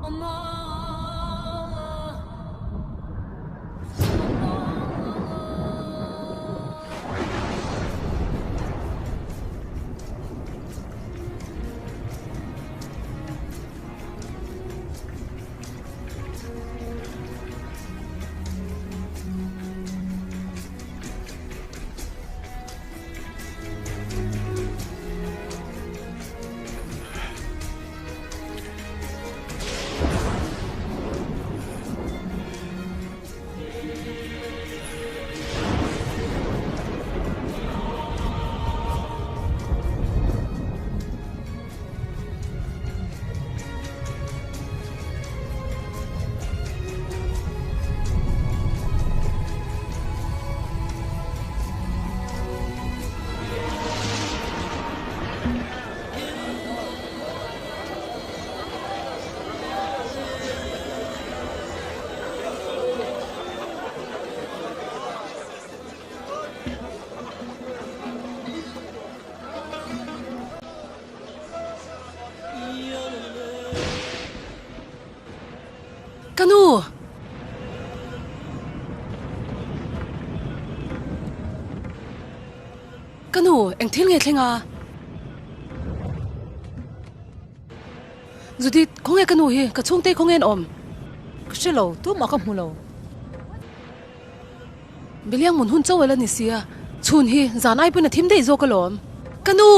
Ka nu! Ka nu, eng thil nge thleng a? Judith, khawnge ka nu hi? Ka chhungte khawnge an awm? Ka hre lo, tumah ka hmu lo. Biliang mun hun chauh a la ni sia, chhun hi zan ai pawhin a thim daih zawk alawm. Ka nu!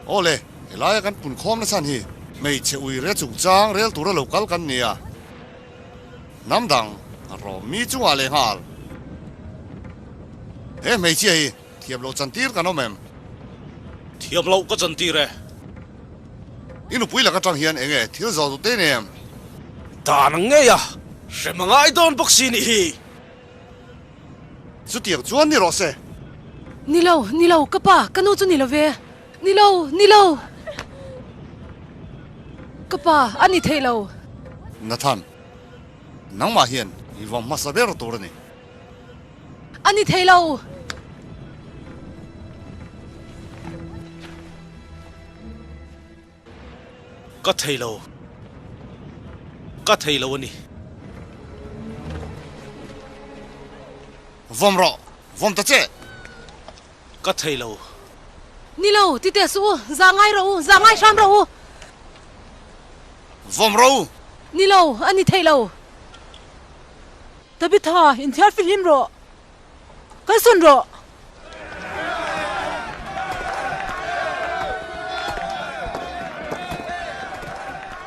Aw le, helaia kan pun khawm na chhan hi hmeichhe ui re chungchang rel tura lo kal kan ni a. Hnam dang rawm mi chungah leh nghal. He hmeichhia hi thiam loh chantir kan awm em? Thiam loh ka chantir e. I nupui lak atang hian eng nge thil zawh duh te nem? Dan ang ngei a, hrem a ngai dawn bawk si nih hi. Chutiang chuan ni rawh se. Ni lo, ni lo, ka pa, ka nu chu ni lo ve. Ni lo, ni lo. Ka pa, a ni thei lo. Nathan, nangmah hian i vawm hmasa ber tur a ni. A ni thei lo. Ka thei lo. Ka thei lo a ni. Vawm rawh, vawm ta che. Ka thei lo. Ni lo, ti teh suh u, za ngai rawh u, za ngai hram rawh u. Vawm rawh u. Ni lo, a ni thei lo. Tabitha, inthiar fihlim rawh. Kalsawn rawh.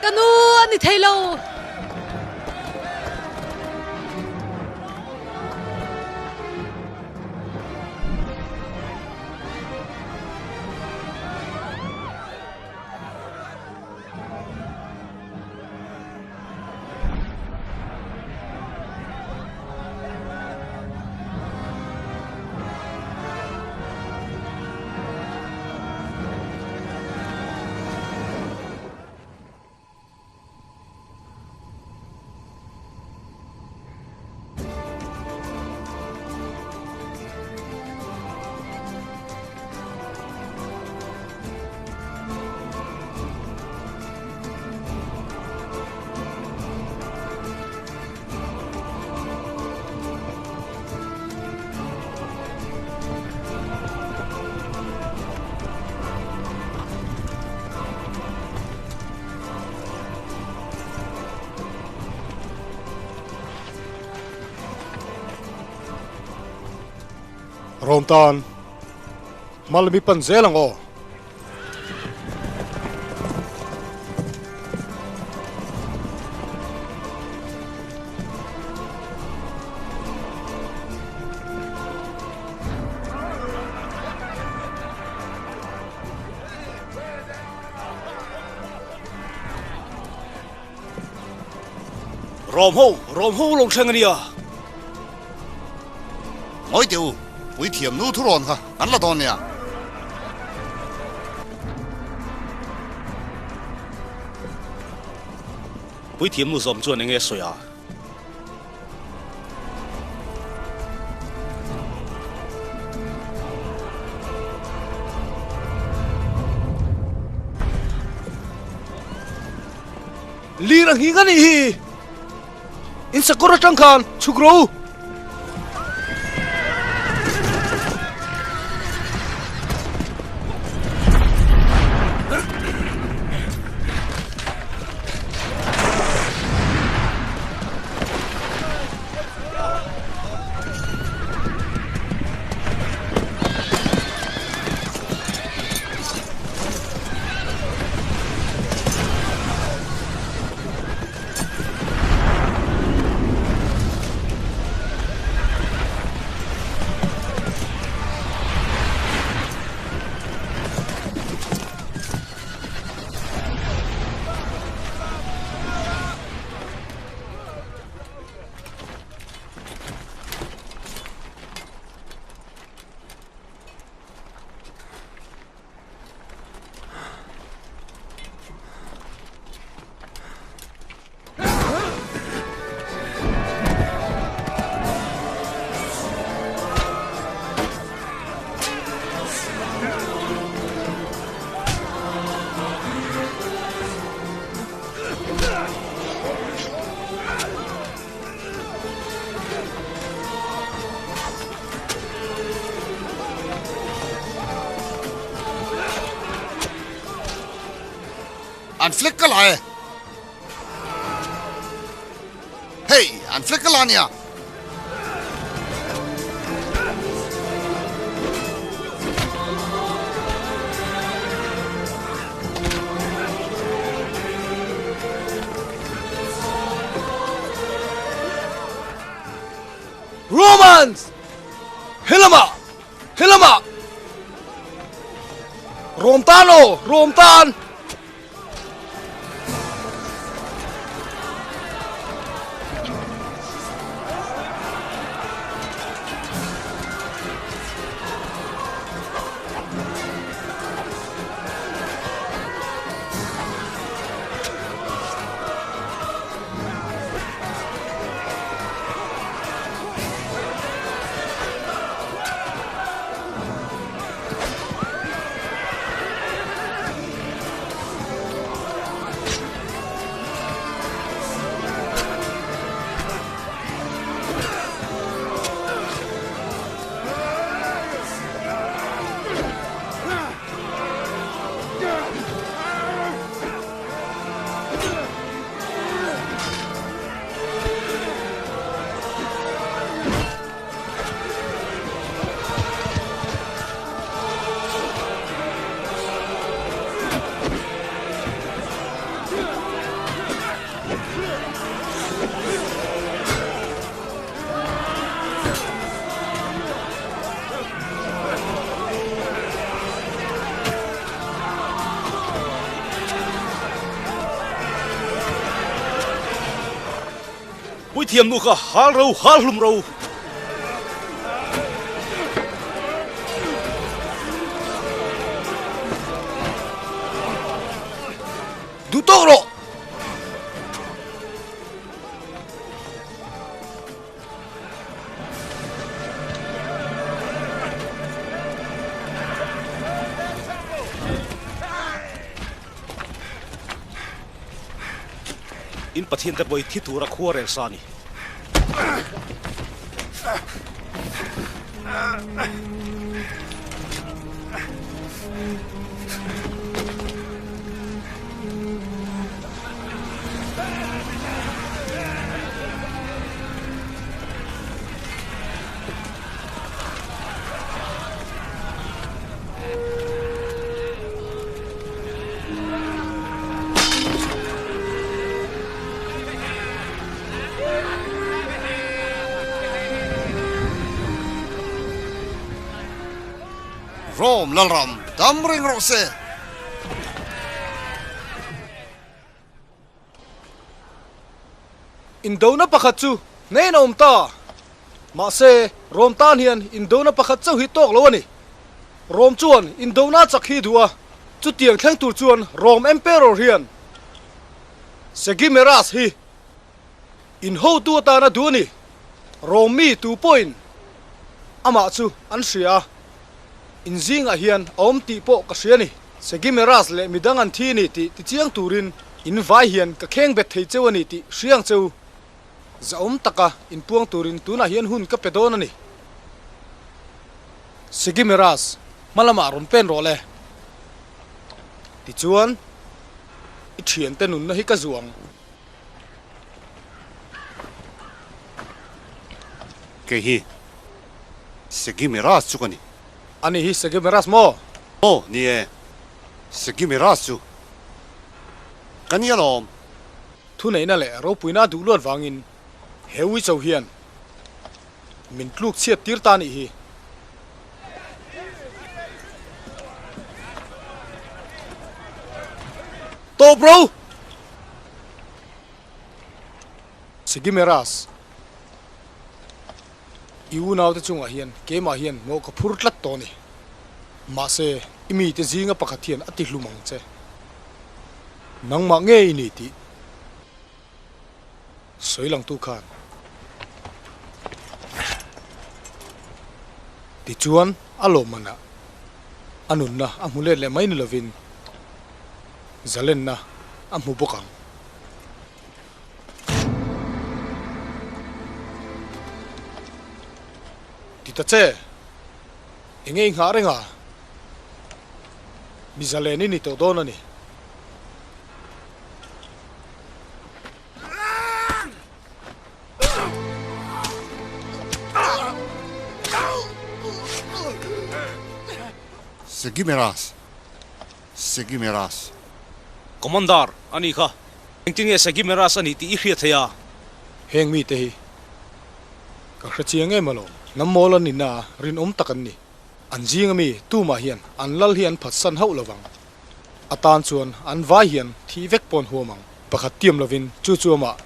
Ka nu a ni thei lo. Rawm tan hma lam i pan zel ang aw. Rawm ho, rawm ho lo thleng a nia. Ngawi teh u. Puithiam nu thurawn kha kan la dawn nia. Puithiam nu zawm chuan enge a sawi a? Lir a nghing a nih hi! In sakawr atang khan chhuk rawh u! An flag ka la e. Hei, an flag ka la nia. Romans! Helamah! Helamah! Rom tan aw! Rom tan! Puithiam nu kha hal ro hal hlum ro. Duh tawk rawh! In Pathian te pawh hi thi tura khua rel sa a ni. Rome Lalram dam reng rawh se. Indona pakhat chu hnen a awm ta. Mahse, Rom tan hian indona pakhat chauh hi tawk lo a ni. Rom chuan indona chak hi duh a, chutiang thleng tur chuan Rom Emperor hian Segimeras hi inhotu atana duh a ni. Rom mi tu pawhin amah chu an hria a, in zingah hian a awm tih pawh ka hria a ni. Segimeras leh midang an thi a ni tih tichiang turin in vai hian ka kheng bet thei cheu a ni tih hria ang cheu. Zahawm taka inpuang turin tunah hian hun ka pe dawn a ni. Segimeras, hma lamah rawn pen rawh le. Tichuan, i thiante nunna hi ka zuah ang. Kei hi Segimeras chu ka ni. Ani hi Segimeras maw? Aw, ni e. Segimeras chu ka ni alawm. Thuneihna leh ropuina duh luat vangin he uicho hian min tluk chhiat tir ta nih hi. Tawp ro! Segimeras, i unaute chungah hian keimah hian mawh ka phur tlat tawh a ni. Mahse, i mite zinga pakhat hian a tihlum ang che. Nangmah nge i ni tih sawi langtu khan tichuan a lawmmanah a nunna a hmu let leh mai ni lovin zalenna a hmu bawk ang. Ti ta che, enge i nghah reng a? Mi zalen i ni tawh dawn a ni. Segimeras, Segimeras. Commander, a ni kha. Engtin nge Segimeras a ni tih i hriat thei a? Heng mite hi ka hre chiang em alawm. Hnam mawl an nihna a rinawm tak an ni. An zinga mi tumah hian an lal hi an phatsan hauh lovang. A tan chuan an vai hian thih vek pawh an huam ang. Pakhat tiam lovin chu chu amah.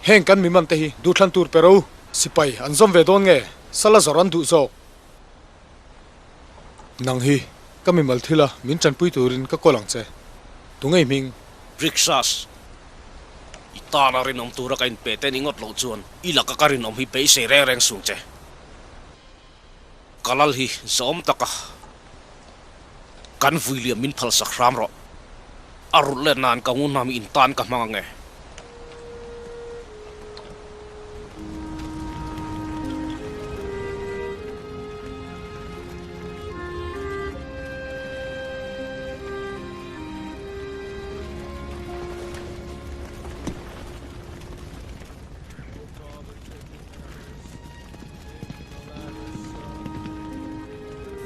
Heng kan miman te hi duhthlan tur pe ro sipai an zawm ve dawn nge sala zawrh an duh zawk. Nang hi ka mimal thila min tanpui turin ka kawl ang che. Tungei hming? Rixas, i tana rinawm tura ka inpe te ni ngawt loh chuan i laka ka rinawm hi beisei reng reng sung che. Ka lal hi zawm taka kan vui liam min phalsak hram rawh. A rulh let nan ka ngun hnam in tan ka hmang ange.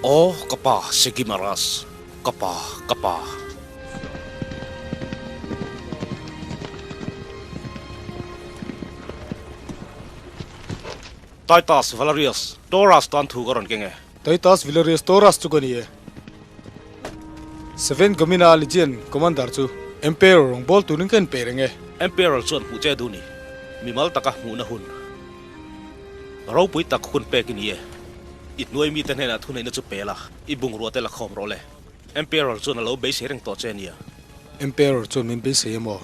Aw ka pa Segimaras, ka pa, ka pa. Titus Valerius Taurus tan thu ka rawn keng e. Titus Valerius Taurus chu ka ni e. Seven Gomina Legion Commander chu Emperor rawngbâwl turin ka inpeih reng e. Emperor chuan hmuh che duh ni. Mimal taka hmuhna hun. Ropui tak hun pek i ni e. I hnuai mite hnenah thuneihna chu pe la, i bungrua te la khawm rawh le. Emperor chuan a lo beisei reng tawh che a nia. Emperor chuan min beisei emaw?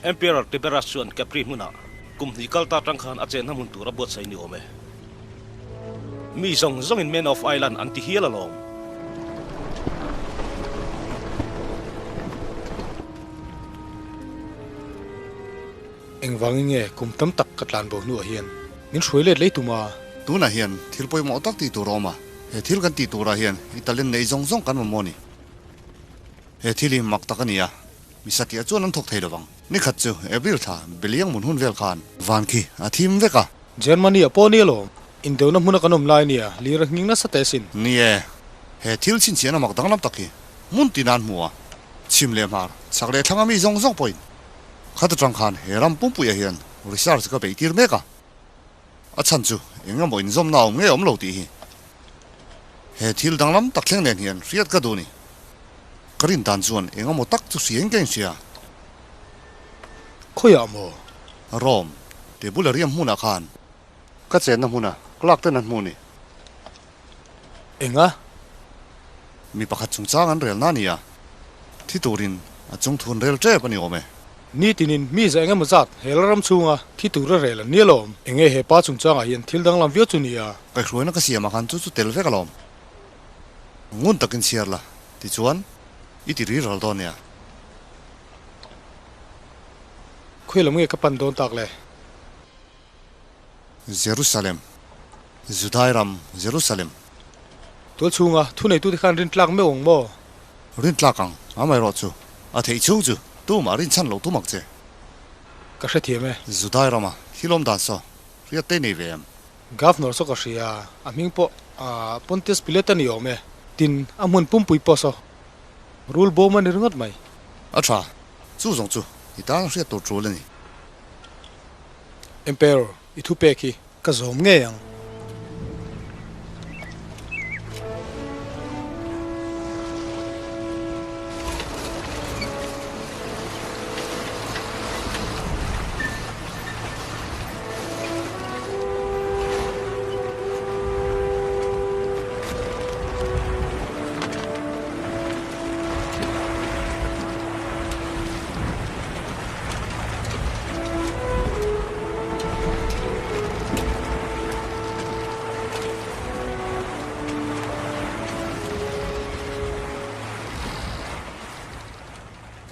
Emperor Tiberius chuan Capri hmunah kum hnih kal ta tang khan a chenna hmun tur a buatsaih ni awm e. Mi zawng zawngin Man of Island an ti hial alawm. Engvangin nge kum tam tak ka tlan bo hnuah hian min hruai let lei tum a? Tunah hian thil pawimawh tak tih tur a awm a, he thil kan tih turah hian i talent neih zawng zawng kan mamawh a ni. He thil hi mak tak a ni a, mi satliah chuan an thawk thei lovang. Ni khat chu April thla Beliang mun hun vel khan van khi a thim vek a. Germany ah pawh ni alawm, indona hmuna kan awm lai nia, lir a nghing nasa teh asin. Ni e, he thil chhinchhiahna mak danglam tak hi hmun tin an hmu a, chhim leh hmar, chhak leh thlanga mi zawng zawng pawhin. Khata tang khan he ram pumpuiah hian research ka beih tir mek a, a chhan chu eng emaw inzawmna a awm nge awm lo tih hi he thil danglam tak thleng nen hian hriat ka duh a ni. Ka rin dan chuan eng emaw tak chu hria in ka inhria. Khawiah maw? Rome, table riam hmunah khan ka chenna hmuna clerk ten an hmu a ni. Enga? Mi pakhat chungchang an relna a ni a, thi turin a chung thun rel tep a ni awm e. Nitinin mi za engemaw zat he la ram chhunga thi tura rel an ni alawm. Enge he pa chungchangah hian thil danglam viau chu ni a? Kaihhruaina ka siamah khan chu chu tel vek alawm. Ngun takin chhiar la, tichuan i ti ri ral dawn nia. Khawi lam nge ka pan dawn tak le? Jerusalem, Judai ram Jerusalem. Tual chhunga thuneitute khan rintlak meuh ang maw? Rintlak ang, amaherawh chu a theih chhung chu tumah rinchhan loh tum ang che. Ka hrethiam e. Judai rama thil awm dan saw hriat te nei ve em? Governor saw ka hria, a hming pawh Pontius Pilate a ni awm e. Tin, a hmun pumpui pawh saw rul bawm a ni ringawt mai. A tha, chu zawng chu i tan hriat tur tul a ni. Emperor, i thupek hi ka zawm ngei ang.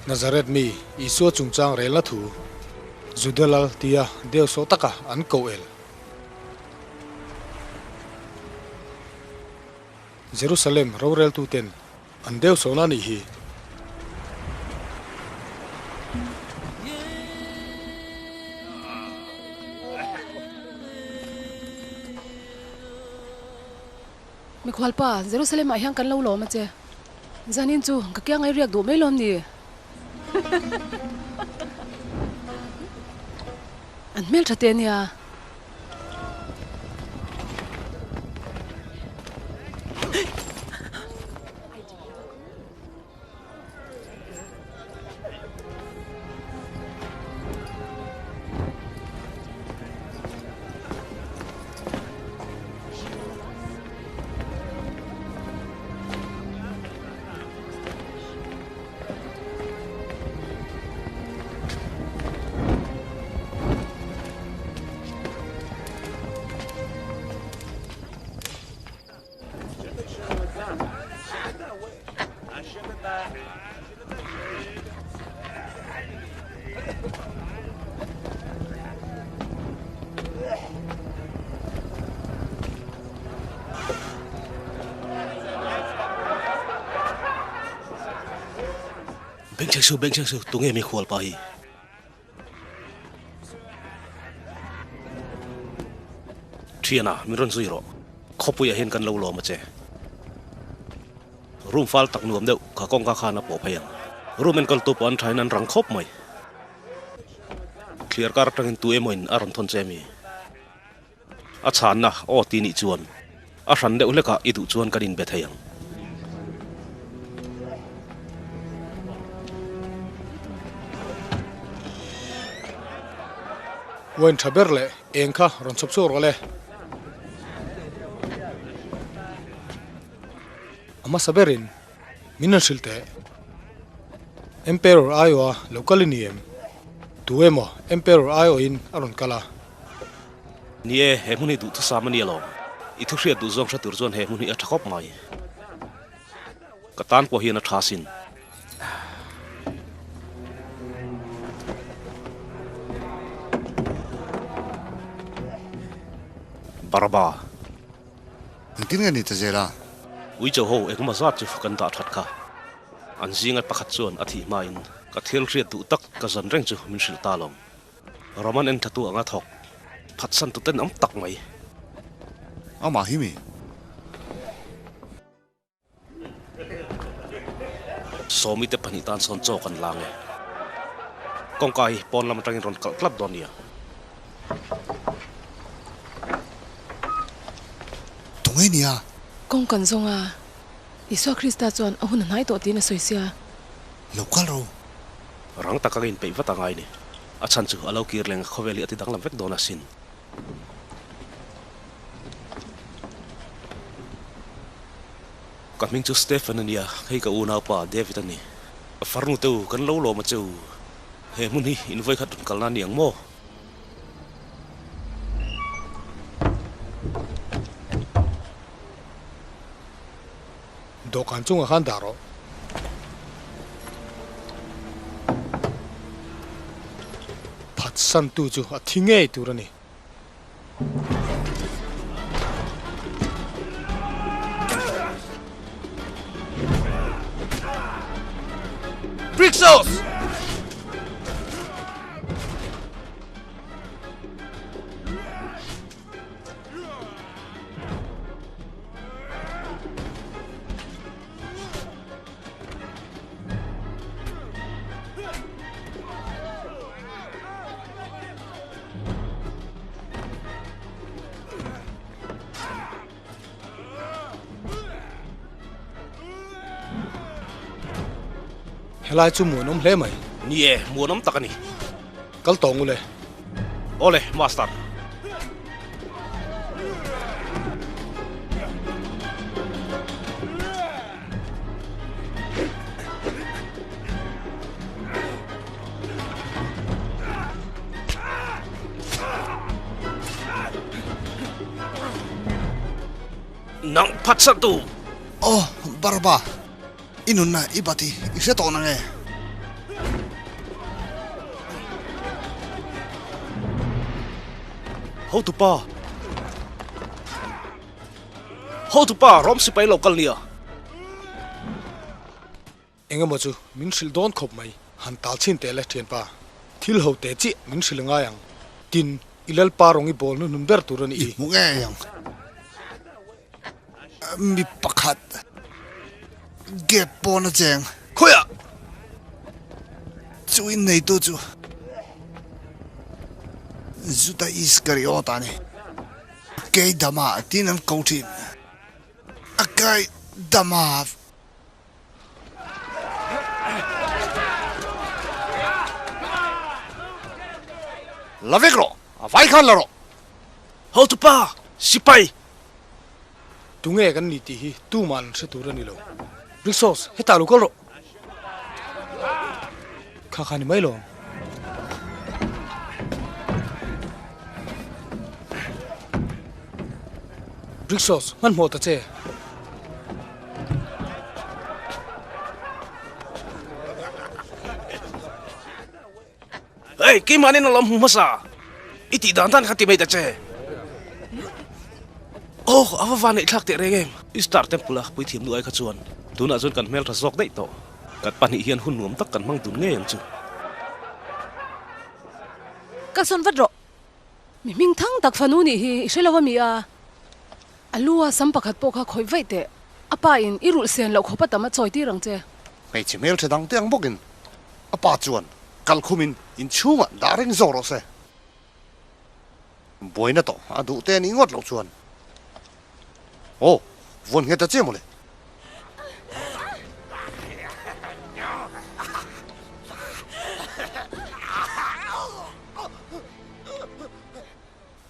Nazareth mi Isua chungchang relna thu Juda lal tia deuhsawh taka an koh el. Jerusalem roreltuten An deuh sawhna a nih hi. Mikhualpa, Jerusalem ah hian kan lo lawm a che. Zanin chu ka kiang ai riak duh mai lawm ni? An hmeltha te ania. Bengchheng su, bengchheng su, tunge mi khualpa hi? Thiana, min rawn zui rawh. Khawpuiah hian kan lo lawm a che. Room fal tak nuam deuh kha kawngka khan a pawh phei ang. Room enkawltu pawh an thain an rang khawp mai. Thliar kar atangin tu emawin a rawn thawn che mi? A chhanna aw ti nih chuan a hran deuh hlekah i duh chuan kan inbe thei ang. Wine tha ber leh eng kha rawn chhawp chhuak rawh le. A hmasa berin min rawn hrilh teh. Emperor aiawha lo kal i ni em? Tu emaw Emperor aiawhin a rawn kal a. Ni e, he hmun hi duhthusam a ni alawm. I thu hriat duh zawng hre tur chuan he hmun hi a tha khawp mai. Ka tan pawh hian a tha sin. Baraba. Engtin nge ni ta zel a? Uicho ho engemaw zat chu kan dah that kha. An zinga pakhat chuan a thih hmain ka thil hriat duh tak ka zan reng chu min hrilh ta alawm. Roman en thatu anga thawk phatsan tu ten awm tak mai. Amah hi mi? Sawmi te pahnih tan sawn chaw kan lang e. Kawngka hi pawn lam atangin rawn kalh tlat dawn nia. Tunge nia? Kawng kan zawng a, Isua Krista chuan a hun a hnai tawh tiin a sawi sia. Lo kal ro. Rang taka ka inpeih vat a ngai ni. A chhan chu a lo kir leng a khawvel hi a ti danglam vek dawn asin. Ka hming chu Stephen a nia, hei ka unaupa David a ni. Farnu te u, kan lo lawm a che u. He hmun hi in vawikhat rawn kalna a ni ang maw? Dawhkan chungah khan dah rawh. Phatsantu chu a thi ngei tur a ni. Brixos! Helai chu muanawm hle mai. Ni e, muanawm tak a ni. Kal tawng ule. Awle, Master. Nang phatsa tu! Aw, Barba, i nunna i bat hi i hre tawh nange? Hotupa! Hotupa, Rom sipai lo kal nia! Engemaw chu min hrilh dawn khawp mai, han tal chhin teh le thianpa. Thil ho teh chiah min hrilh ngai ang. Tin, i lalpa rawng i bawl hnuhnun ber tur a ni i. I hmu ngei ang. Mi pakhat gate pawn a cheng. Khawiah? Chu inneitu chu Juda Iskariot a ni. Keidama tiin an ko thin. A kaidama. La vek rawh, a vai khan la rawh. Hotupa, sipai! Tunge kan ni tih hi tumah an hre tur a ni lo. Rixos, hetah lo kal rawh. Kha kha ni mai lo ang. Rixos, hmanhmawh ta che. Hei, keimahni na lawm hmu hmasa. I tih dan dan kha ti mai ta che. Oh, a va van neih thlak teh reng em. I star temple a puithiam nu ai kha chuan tunah chuan kan hmeltha zawk daih tawh. Kan pahnih hian hun nuam tak kan hmang dun ngei ang chu. Kalsawn vat rawh. Mi hming thang tak fanu nih hi i hre lo a mi a? A lu a sam pakhat pawh kha khawih vaih teh. A pa in i rulh sen loh khawp a tam a chawi tir ang che. Hmeichhe hmeltha dang te ang bawkin a pa chuan kal khumin inchhungah dah reng zawk rawh se. Buaina tawh a duh te a nih ngawt loh chuan aw vawn nghet ta che mawle.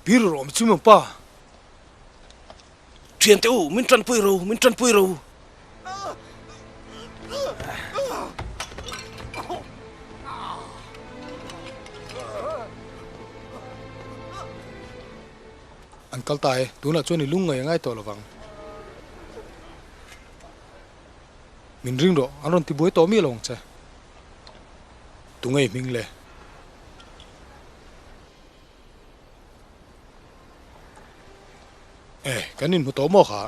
Pir rawh chu maw pa. Thiante u, min tanpui ro, min tanpui ro. An kal ta e, tunah chuan i lung ngaih a ngai tawh lovang. Min ring rawh, an rawn ti buai tawh miah lo ang che. Tunge i hming le? E, kan inhmu tawh maw kha?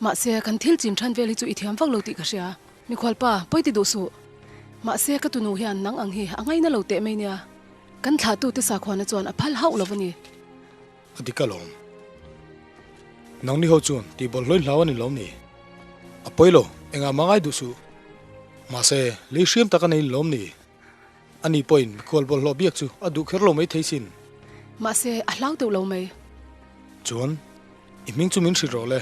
Mahse, kan thil chin than vel hi chu i thiam vak lo tih ka hria. Mikhualpa, pawi ti duh suh. Mahse, ka tunu hian nang ang hi a ngaina lo teh mai nia. Kan thlahtute sakhuana chuan a phal hauh lo a ni. A dik alawm. Nangni ho chuan tih bawlhhlawih hlau a ni lawm ni? A pawi lo, engah mah ngai duh suh. Mahse, lei hriam tak a nei lawm ni? Ani pawhin mikhual bawlhhlawh biak chu a duh kher lo mai thei sin. Mahse, a hlau deuh lo mai. Chuan, i hming chu min hrilh rawh le.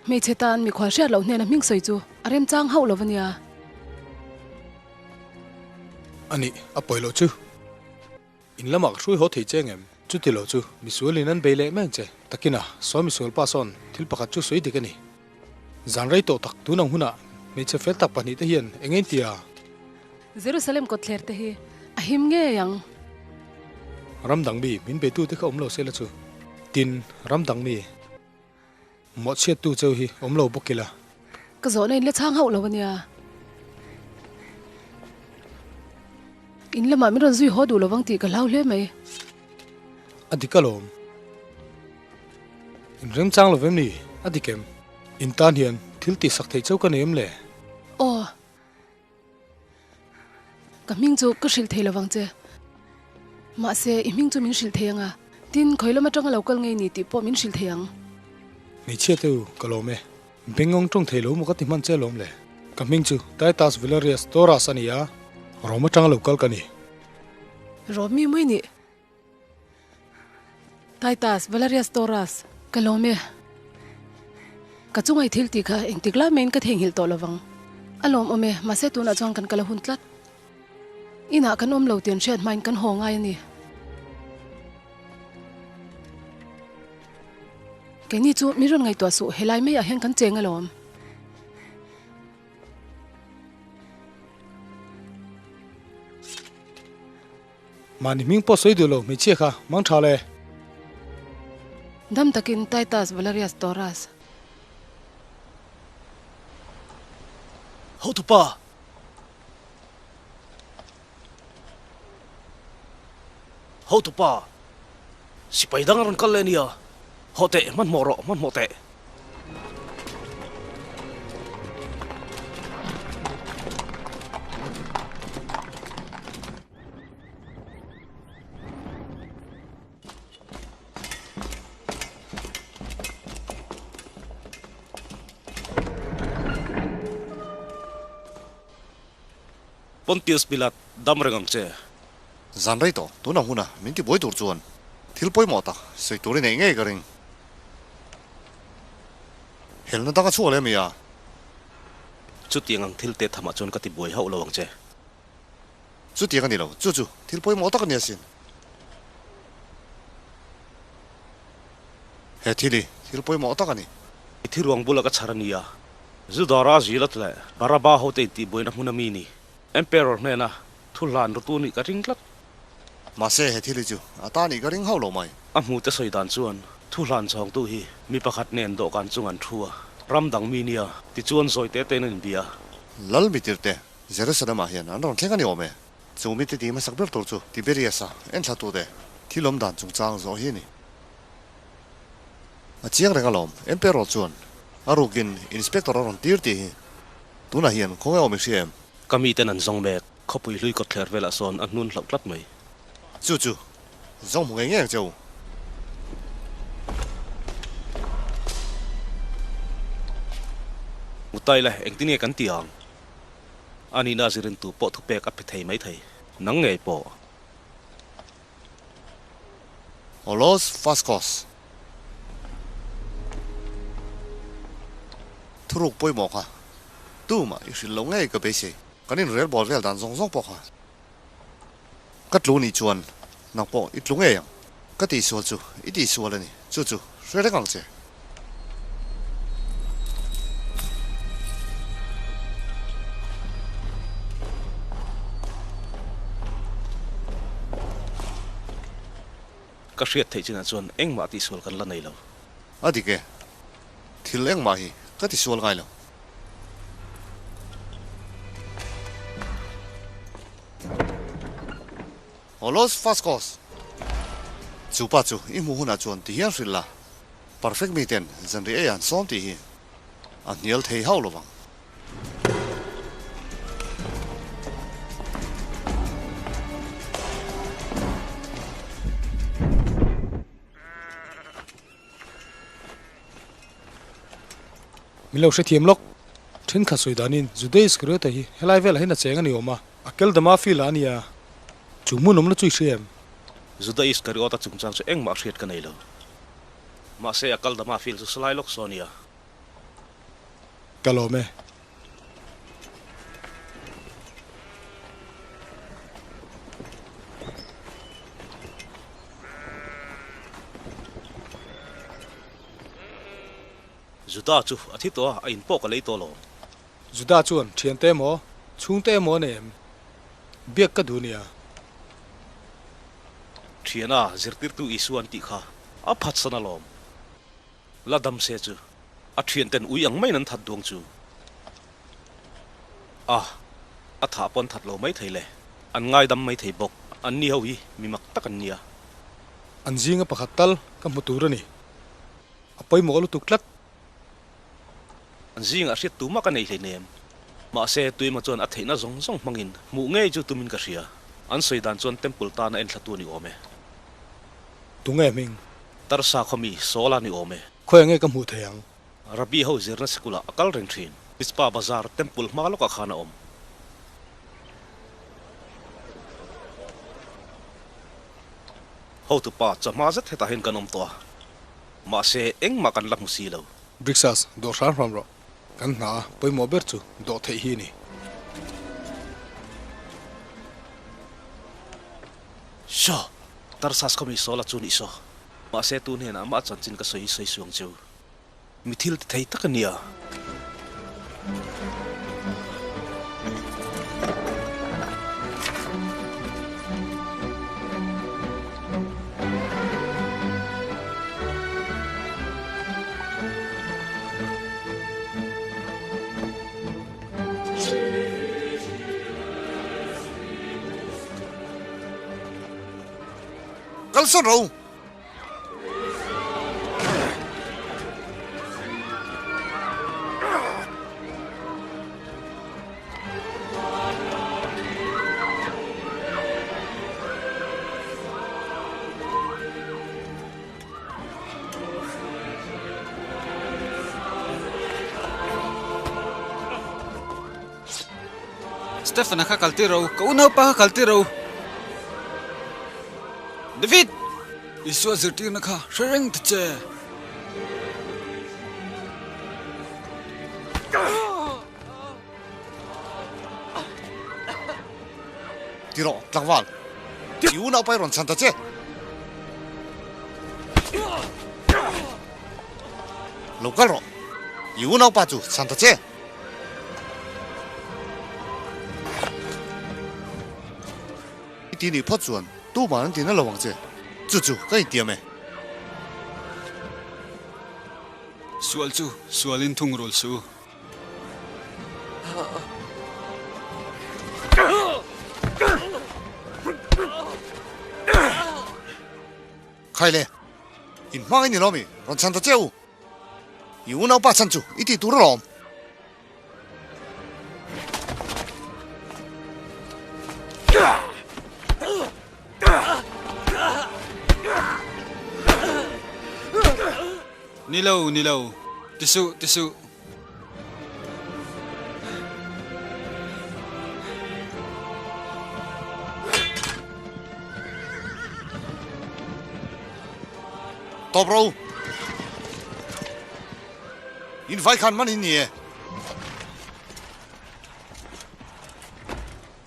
Hmeichhe tan mikhual hriat loh hnena hming sawi chu a remchang hauh lo a nia. Ani, a pawi loh chu. In lamah ka hrui haw thei che ngem? Chuti lo chu misual in an bei leh mai ang che. Takina, sawi misual pa sawn thil pakhat chu sawi dik a ni. Zan rei tawh tak tun ang hunah hmeichhe fel tak pahnihte hian eng eng tia? Jerusalem kawtthler te hi a him ngei ang. Ram dang mi min beitute kha awm lo se la chu. Tin, ram dang mi mawhchhiattu cheu hi awm lo bawk ila. Ka zawhna in la chhang hauh lo a nia. In lamah min rawn zui haw duh lovang tih ka hlau hle mai. A dik alawm. In remchang lo vem ni? A dik em? In tan hian thil tih sak theih cheu ka nei em le? Aw. Ka hming chu ka hrilh thei lovang che. Mahse, i hming chu min hrilh thei ang a. Tin, khawi lam atanga lo kal ngei ni tih pawh min hrilh thei ang. Hmeichhia te u, ka lawm e. Bengawng tawng thei lo maw ka ti hman che lawm le. Ka hming chu Titus Valerius Taurus a ni a, Rome atanga lo kal ka ni. Rome mi mai nih. Titus Valerius Taurus, ka lawm e. Ka chungai thil tih kha engtik lai maiin ka theihnghilh tawh lovang. A lawmawm e, mahse tunah chuan kan kal a hun tlat. Inah kan awm lo tih an hriat hmain kan haw ngai a ni. Keini chu min rawn ngaihtuah suh, helai maiah hian kan cheng alawm. Mahni hming pawh sawi duh lo hmeichhia kha mang tha le. Dam takin Titus Valerius Taurus. Hotupa! Hotupa! Sipai dang a rawn kal leh a nia. Hawh teh, hmanhmawh rawh, hmanhmawh teh. Pontius Pilat, dam reng ang che. Zan rei tawh, tuna huna min ti buai tur chuan thil pawimawh tak sawi tur i neih ngei ka ring. Helna dang a chhuak leh mi a? Chutiang ang thil te thamah chuan ka ti buai hauh lo ang che. Chutiang a ni lo, chu chu thil pawimawh tak a ni asin. He thil hi thil pawimawh tak a ni. I thiruang bula ka chhar a nia. Zudara Zilat leh Baraba hote intihbuaina hmun a mi ni. Emperor hnena thu hlan rutu nih ka ring tlat. Mahse he thil hi chu a ta nih ka ring hauh lo mai. A hmute sawi dan chuan thu hlan chhawngtu hi mi pakhat nen dawhkan chung an thu a, ram dang mi nia tichuan zawi te tein an inbia. Lal mitirte Jerusalem-ah hian an rawn thleng a ni awm e. Chu mite ti hmasak ber tur chu Tiberius-a enthlatute thil awm dan chungchang zawh hi a ni. A chiang reng alawm, Emperor chuan a rukin Inspector a rawn tir tih hi tunah hian khawnge awm i hria em? Ka miten an zawng mek, khawpui hlui kawtthler velah sawn a hnun hlauh tlat mai. Chu chu, zawng hmu ngei ngei ang che u. Mutai le, engtin nge kan ti ang? A nihna zirin tu pawh thupek a pe thei mai thei, nang ngei pawh. Olos Fascos. Thuruk pawimawh kha tumah i hrilh loh ngei ka beisei. Kan inrel bawl vel dan zawng zawng pawh kha ka tlu nih chuan nang pawh i tlu ngei ang. Ka tihsual chu i tihsual a ni, chu chu hre reng ang che. Ka hriat theih chinah chuan engmah tihsual kan la nei lo. A dik e, thil engmah hi ka tisual ngai lo. Olos Fascos! Chu pa chu i hmuh hunah chuan ti hian hrilh la. Perfect miten zanriah ei an sawm tih hi a hnial thei hauh lo vang. Min lo hrethiam lawk. Thenkhat sawi danin Juda Iskariota hi helai velah hian a cheng a ni awm a, a kel dama feel a nia. Chu hmun awmna chu i hria em? Juda Iskariota chungchang chu engmah hriat ka nei lo. Mahse a kal dama feel chu salai lawk saw nia. Ka lawm e. Juda chu a thi tawh a, a in pawh ka lei tawh lo. Juda chuan, Thiante emaw, chhungte emaw a nei em? Biak ka duh nia. Thiana, zirtirtu Isua an tih kha a phatsan alawm. La dam se chu a thianten ui ang maiin an that duang chu. A, a thah pawh an that lo maithei le, an ngaidam maithei bawk. Anni ho hi mi mak tak an nia. An zinga pakhat tal ka hmu tur a ni. A pawimawh lutuk tlat. An zingah hriat tumah ka nei hleinem. Mahse, tuima chuan a theihna zawng zawng hmangin hmuh ngei chu tumin ka hria. An sawi dan chuan Temple tana enthlatu a ni awm e. Tunge hming? Tarsa khawmi Saul-a ni awm e. Khawiah nge ka hmuh thei ang? Rabbi ho zirna sikulah a kal reng thin. Mizpah Bazar Temple hma lawkah khan a awm. Hotupa, chawhma zet hetah hian kan awm tawh a. Mahse, engmah kan la hmu si lo. Brixas, dawh hram hram rawh. Kan hna a pawimawh ber chu dawh theih hi a ni. Saw! Tarsas khaw mi Saul-a chu nih saw. Mahse, tu hnenah mah chanchin ka sawi sawi suang chu. Mi thil ti thei tak a nia. Kalsawn ro! Stefan-a kha kal tir ro, ka unaupa kha kal tir ro. David! Isua zirtirna kha hre reng ta che. Ti rawh, tlangval. I unaupa i rawn chhan ta che. Lo kal rawh. I unaupa chu chhan ta che. I ti nih phawt chuan tuman an ti na lo ang che. Chu chu ka intiam e. Sual chu sualin thungrul suh u. Khai le, in hmang i ni lo mi, rawn chhan ta che u. I unaupa chhan chu i tih tur alawm. Ni lo, ni lo, ti suh, ti suh. Tawp ro. In vai khan man in ni e.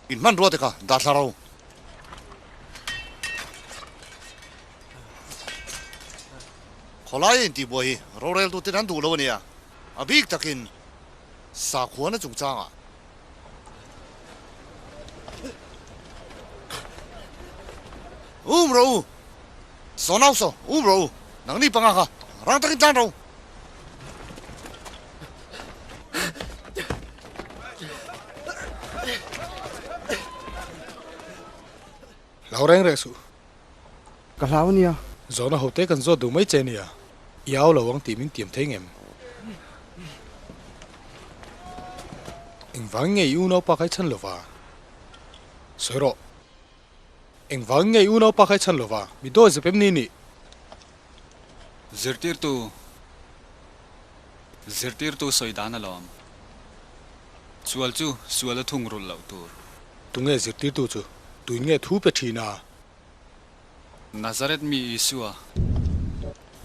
In hmanrua te kha dah thla ro. Khawlai a intihbuai hi roreltu ten an duh lo a nia. A bik takin sakhuana chungchangah. Um ro u! Saw nau saw, um ro u! Nangni panga kha rang takin tlan ro! Hlau reng reng suh. Ka hlau ania. Zawhna hote kan zawt duh mai che ania. I au lo ang tih min tiam thei ngem? Engvangin nge i unaupa kha i chhan lova? Sawi rawh. Engvangin nge i unaupa kha i chhan lova? Mi dawi zep em ni nih? Zirtirtu, Zirtirtu sawi dan alawm. Sual chu sual a thungrulh loh tur. Tunge zirtirtu chu? Tuin nge thu pe thin a? Nazareth mi Isua,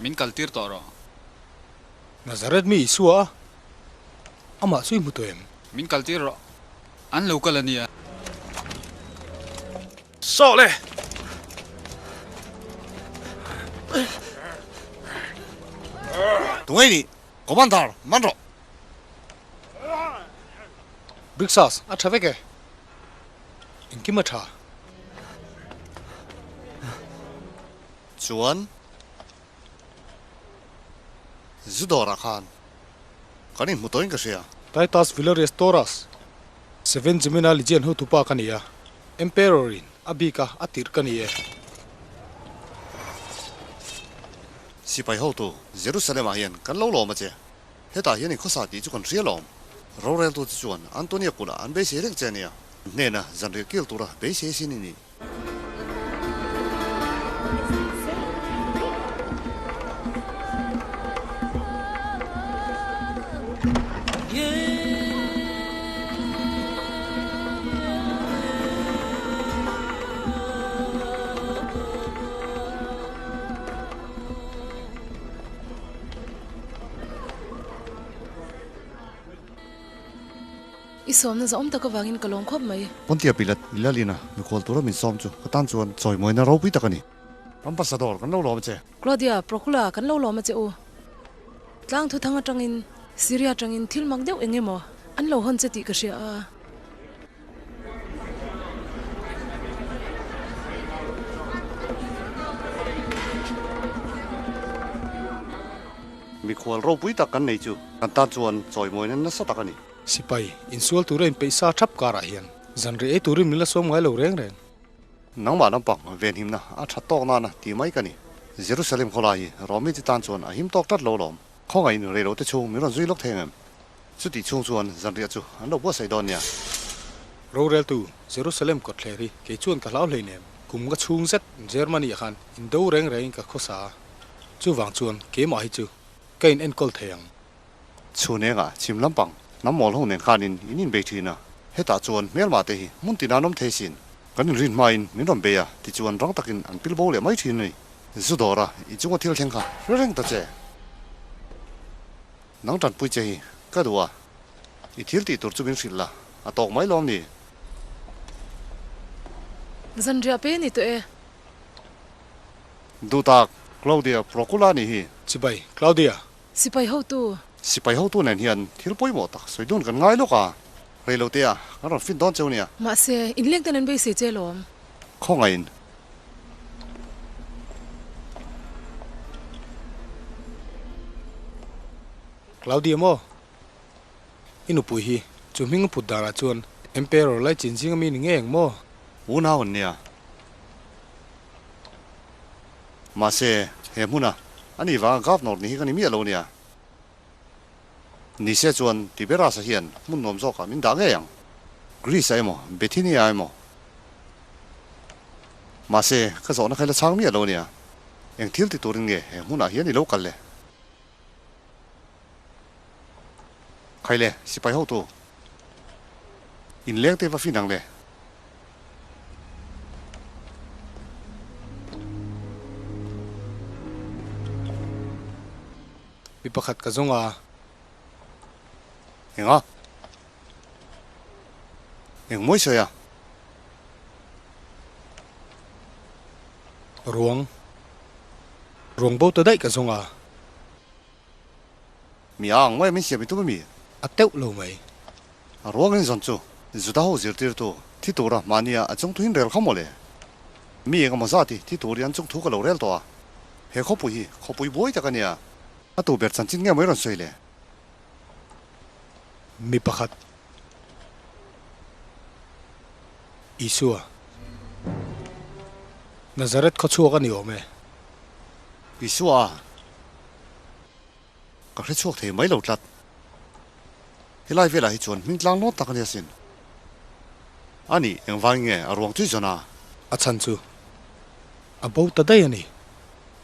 min kaltir tawh rawh. Nazareth mi Isua a? Amah chu i hmu tawh em? Min kaltir rawh. An lo kal a nia. Saw le! Tunge nih? Commander, man rawh! Brixas, a tha vek e. Engkim a tha. Chuan zu dawrah khan kan inhmu tawhin ka hria. Titus Valerius Taurus, Seven Gemina Legion hotupa ka ni a, Emperor in a bik a a tirh ka ni e. Sipai hotu, Jerusalem ah hian kan lo lawm a che. Hetah hian i khawsa tih chu kan hria lawm. Roreltu te chuan Antonia kulh ah an beisei reng che a nia. Hnena zanriah kil tura beisei sin i ni. I sawmna zahawm tak avangin ka lawm khawp mai. Pontia Pilat i lalina mikhual tura min sawm chu ka tan chuan chawimawina ropui tak a ni. Ambassador kan lo lawm a che. Claudia, Procula kan lo lawm a che u. Tlang thuthang atangin Syria atangin thil mak deuh eng emaw an lo hawn che tih ka hria a. Mikhual ropui tak kan nei chu kan tan chuan chawimawina nasa tak a ni. Sipai, insual tura inpeih sa thap karah hian zan reh ei turin min la sawm ngai lo reng reng. Nangmah lampang venhimna a that tawk nana tih mai ka ni. Jerusalem khawlai hi Romi te tan chuan a him tawk tlat lo lawm. Khawngaihin rei lo te chhung min rawn zui lawk thei ang em? Chutih chhung chuan zanriah chu an lo buatsaih dawn nia. Roreltu, Jerusalem kawtthler hi kei chuan ka hlau hleinem. Kum ka chhung zet Germany ah khan indo reng rengin ka khawsa a. Chuvang chuan keimah hi chu ka in enkawl thei ang. Chhun engah chhim lampang hnam mawl ho nen khanin in inbei thin a, hetah chuan hmelmah te hi hmun tina an awm thei sin. Kan inrin hmain min rawn bei a, tichuan rang takin an pil bo leh mai thin a ni. Zu dawra i chunga thil thleng kha hre reng ta che. Nang tanpui che hi ka duh a, i thil tih tur chu min hrilh la, a tawk mai lawm ni. Zanriah pe ni tawh e. Duhtak, Claudia Procula nih hi. Chibai, Claudia. Sipai hotu. Sipai hotu nen hian thil pawimawh tak sawi dun kan ngai lawk a, reilote ah kan rawn fin dawn cheu nia. Mahse, inleng ten an beisei che lawm. Khawngaihin. Claudia maw? I nupui hi chu hming a put danah chuan Emperor lai chin zinga mi ni ngei ang maw? Unau an nia. Mahse, he hmuna a nih vanga Governor ni hi ka ni miah lo nia. Nise chuan Tiberias-a hian hmun nuam zawkah min dah ngei ang. Greece-a emaw, Bithynia-a emaw. Mahse, ka zawhna kha i la chhang miah lo nia. Eng thil ti turin nge he hmunah hian i lo kal le? Khai le, sipai hotu. Inleng te va fin ang le. Mi pakhat ka zawng a. Enga? Eng mawi sawi a? Ruang. Ruang bo ta daih ka zawng a. Mi a ang mai min siam i tum a mi? A teuh lo mai. A ruang in zawn chu Juda ho zirtirtu thi tura mahnia a chung thuin rel kha maw le? Mi eng emaw zat hi thi tur hi an chung thu ka lo rel tawh a. He khawpui hi khawpui buai tak a nia. A tu ber chanchin nge maw i rawn sawi le? Mi pakhat. Isua. Nazareth khawchhuak a ni awm e. Isua. Ka hre chhuak thei mai lo tlat. Helai velah hi chuan hming tlang lawt tak a ni asin. A nih, engvangin nge a ruang chui zawn a? A chhan chu a bo ta daih a ni.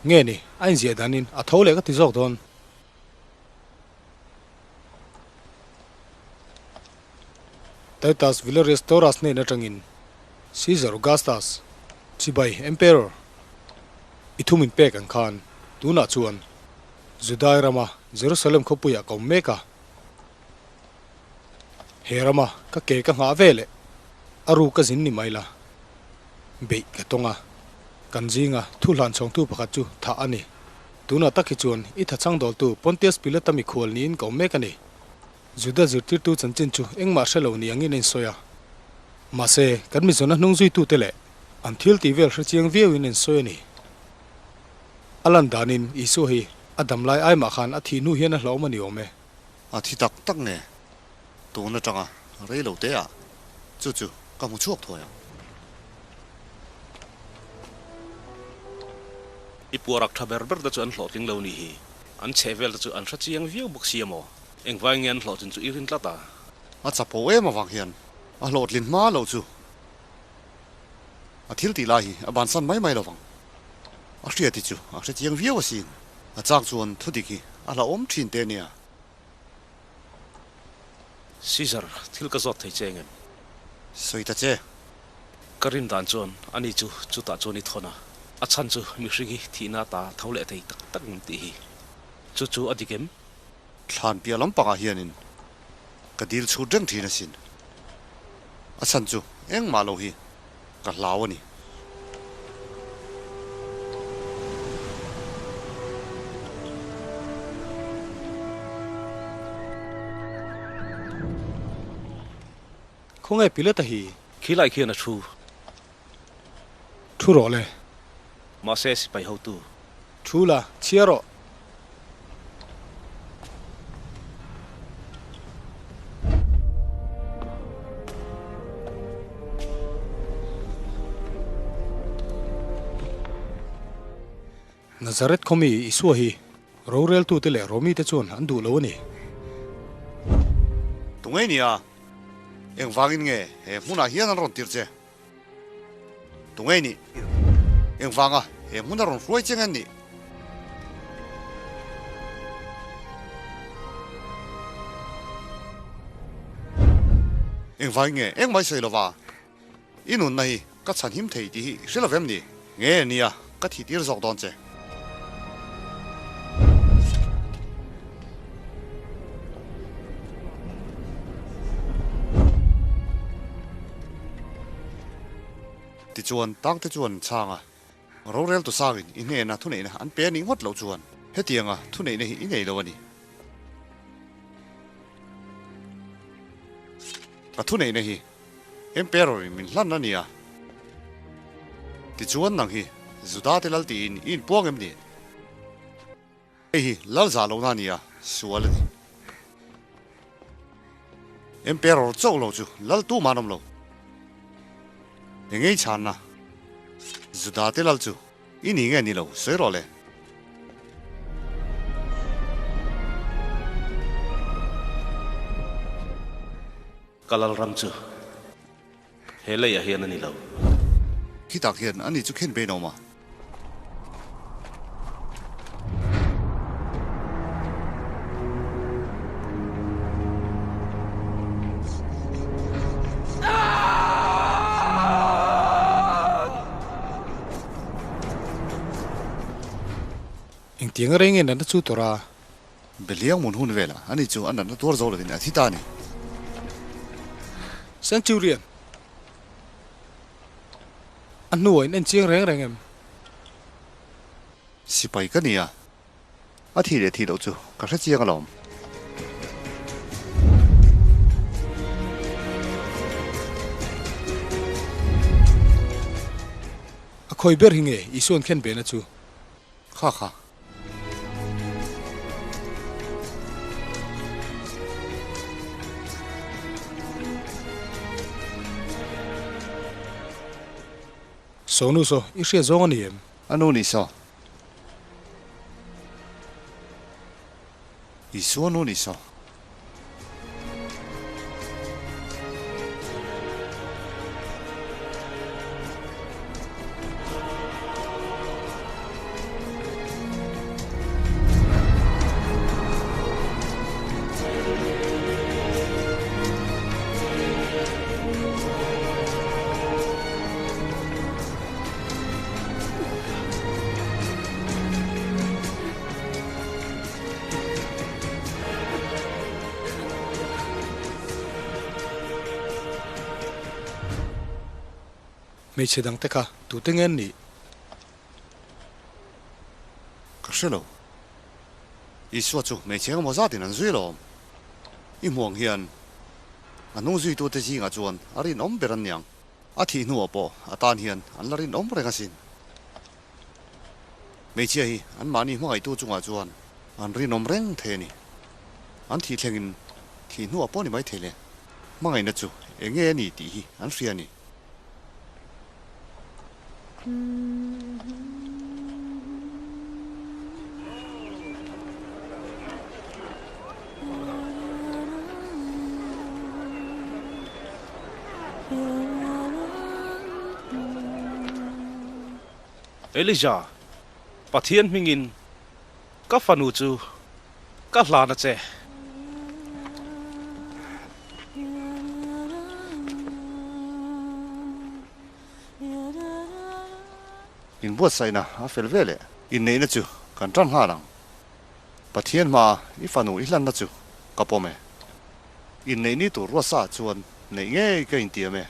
Nge ni, a inziah danin a tho leh ka ti zawk dawn. Titus Valerius Taurus hnen atangin Caesar Augustus, Chibai Emperor, i thum in pek ang khan tunah chuan Judai rama Jerusalem khawpuiah ka awm mek a. He rama ka ke ka nghah ve leh a ru ka zin ni mai la, beih ka tawng a, kan zinga thu hlan chhawngtu pakhat chu thah a ni. Tunah tak hi chuan i thachang dawltu Pontius Pilata mikhual niin ka awm mek a ni. Juda zirtirtu chanchin chu engmah hre lo ni angin a insawi a. Mahse, kan mizawna hnung zuitute leh an thil tih vel hre chiang viauin a insawi a ni. A lan danin Isua hi a dam lai ai mah khan a thih hnu hian a hlauhawm a ni awm e. A thi tak tak nge? Tun atanga rei lo te ah chu chu ka hmu chhuak thuai ang. I puarak tha ber ber te chu an hlawhtling lo ni hi. An chheh vel te chu an hre chiang viau bawk si a maw? Engvai nge an hlawhtlin chu i rin tlat a? A chapo em avang hian a hlawhtlin hma loh chu a thil tih lai hi a bansan mai mai lovang. A hriat hi chu a hre chiang viau asin. A chak chuan thudik hi a hlauhawm thin te nia. Caesar, thil ka zawt thei che engem? Sawi ta che. Ka rin dan chuan ani chu chutah chuan i thawn a, a chhan chu mihring hi thihna ta tho leh thei tak tak ngem tih hi. Chu chu a dik em? Thlan piah lampangah hianin ka dil chhut reng thin asin. A chhan chu engmah lo hi ka hlau a ni. Khawnge Pilata hi? Khilai khian a thu. Thu rawh le. Mahse sipai hotu. Thu la, chhiar rawh. Nazareth khawmi Isua hi roreltute leh Romite chuan an duh lo a ni. Tunge nia, engvangin nge he hmunah hian an rawn tirh che? Tunge nih? Engvanga he hmun a rawn hruai che nge nih? Engvangin nge engmah i sawi lova i nunna hi ka chhanhim thei tih hi i hre lovem ni? Nge nia ka thih tir zawk dawn che? Tichuan, tangte chuan chhang a, Roreltu sangin i hnena thuneihna an pe a nih ngawt loh chuan hetianga thuneihna hi i nei lo a ni. Ka thuneihna hi Emperor-in min hlan a ni a. Tichuan nang hi Juda te lal tiin i inpuang em ni? Hei hi lal zah lohna a ni a, sual a ni. Emperor chauh lo chu lal tu mah an awm lo. Engei chhanna Juda te lal chu i ni nge ni lo sawi rawh le. Ka lal ram chu he leiah hian a ni lo. Khitak hian ani chu khen bein a awm a. Engtiang reng nge natna chu tawrh a? Beliang mun hun velah ani chu a natna tuar zo lovin a thi ta a ni. Centurion, A hnuah in en chiang reng reng em? Sipai ka ni a, a thi leh thi loh chu ka hre chiang alawm. A khawi ber hi nge Isua'n khen bena chu? Kha kha. Sonu saw, i hriat zawng a ni em? A nu ni saw. Isua nu ni saw. Hmeichhe dangte kha tute nge an nih? Ka hre lo. Isua chu hmeichhe engemaw zatin an zui alawm. I hmuh ang hian a hnung zuitute zingah chuan a rinawm ber an niang. A thih hnuah pawh a tan hian an la rinawm reng asin. Hmeichhia hi anmahni hmangaihtu chungah chuan an rinawm reng thei a ni. An thih thlengin thih hnuah pawh ni mai thei le. Hmangaihna chu eng nge a ni tih hi an hria a ni. Elijah, Pathian hmingin ka fanu chu ka hlan a che. Inbuatsaihna a fel ve leh. Inneihna chu kan tan nghal ang. Pathian hmaa i fanu i hlanna chu ka pawm e. Inneih ni tur ruatsa chuan neih ngei ka intiam e.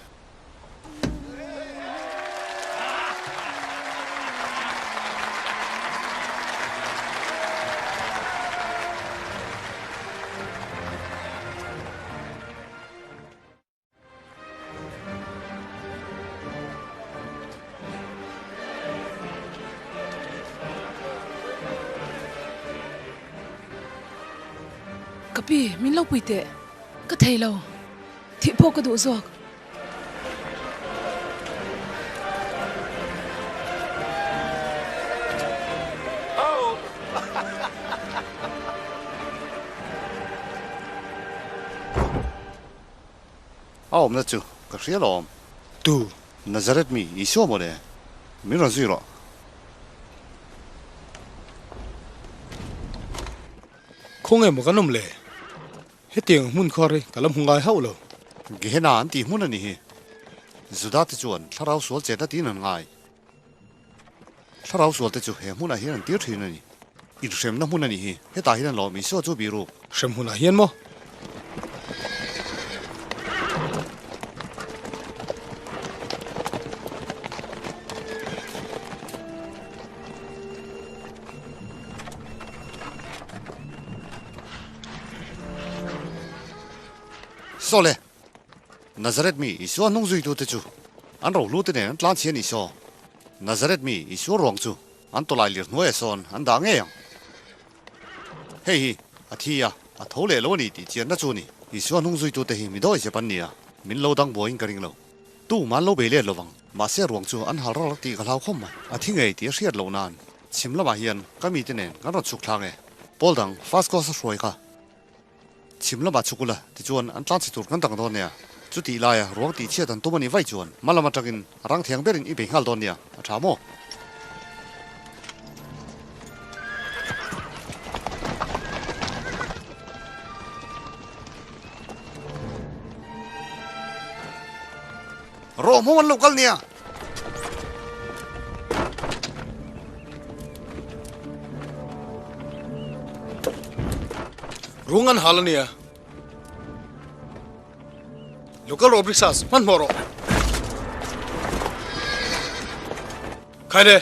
Ka pi, min lo pui teh. Ka thei lo. Thih pawh ka duh zawk. A awmna chu ka hria lawm. Tu? Nazareth mi Isua maw le? Min rawn zui rawh. Khawnge maw kan awm le? Hetiang hmun khawr hi ka la hmu ngai hauh lo. Gehenna an tih hmun a ni hi. Juda te chuan thlarau sual chetna tiin an ngai. Thlarau sual te chu he hmunah hian an tir thin a ni. Inhremna hmun a ni hi. Hetah hian an lawm Isua chu bihruk. Hrem hunah hian maw? Saw le, Nazareth mi Isua hnung zuitute chu an rohlute nen an tlan chhi a ni saw. Nazareth mi Isua ruang chu an tawlai lir hnuaiah sawn an dah ngei ang. Hei hi a thi a, a tho leh lo a ni tih chianna chu a ni. Isua hnung zuitute hi mi dawi zep an ni a, min lo dang buaiin ka ring lo. Tu man lo bei let lo vang. Mahse ruang chu an hal ral tih ka hlau khawm mai. A thi ngei tih a hriat loh nan chhim lamah hian ka mite nen kan rawn chhuk thlang e. Pawl dang first course a hruai kha chhim lamah chhuk ula tichuan an tlan chhe tur kan dang dawn nia. Chutih laia ruang tih chhiat an tum a nih vaih chuan hma lam atangin rang thiang berin i bei nghal dawn nia. A tha maw? Rawh hmawm an lo kal nia. Rung an hal a nia. Lo kal rawh Brixas, hmanhmawh rawh. Khai le.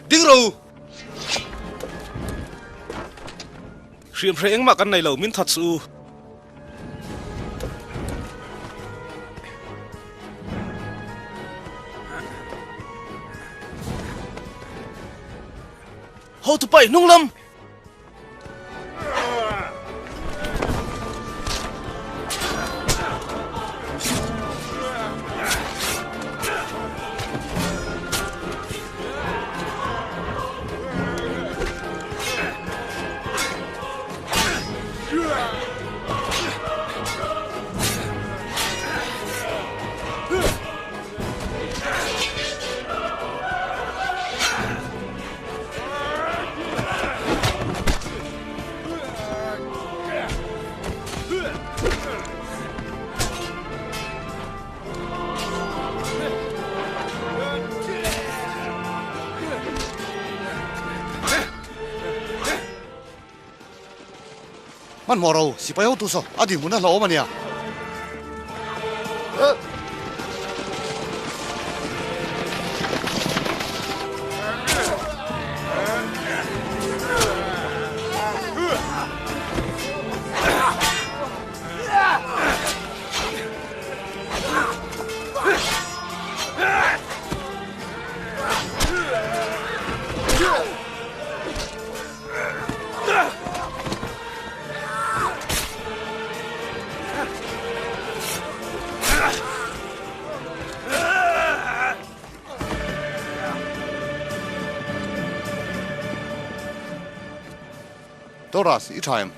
Ding ro! Hriam hre engmah kan nei lo, min that suh u. Hotupa i hnung lam! Hmanhmawh ro, sipai hotu saw a dinhmun a hlauhawm a nia. Doras, i tha em?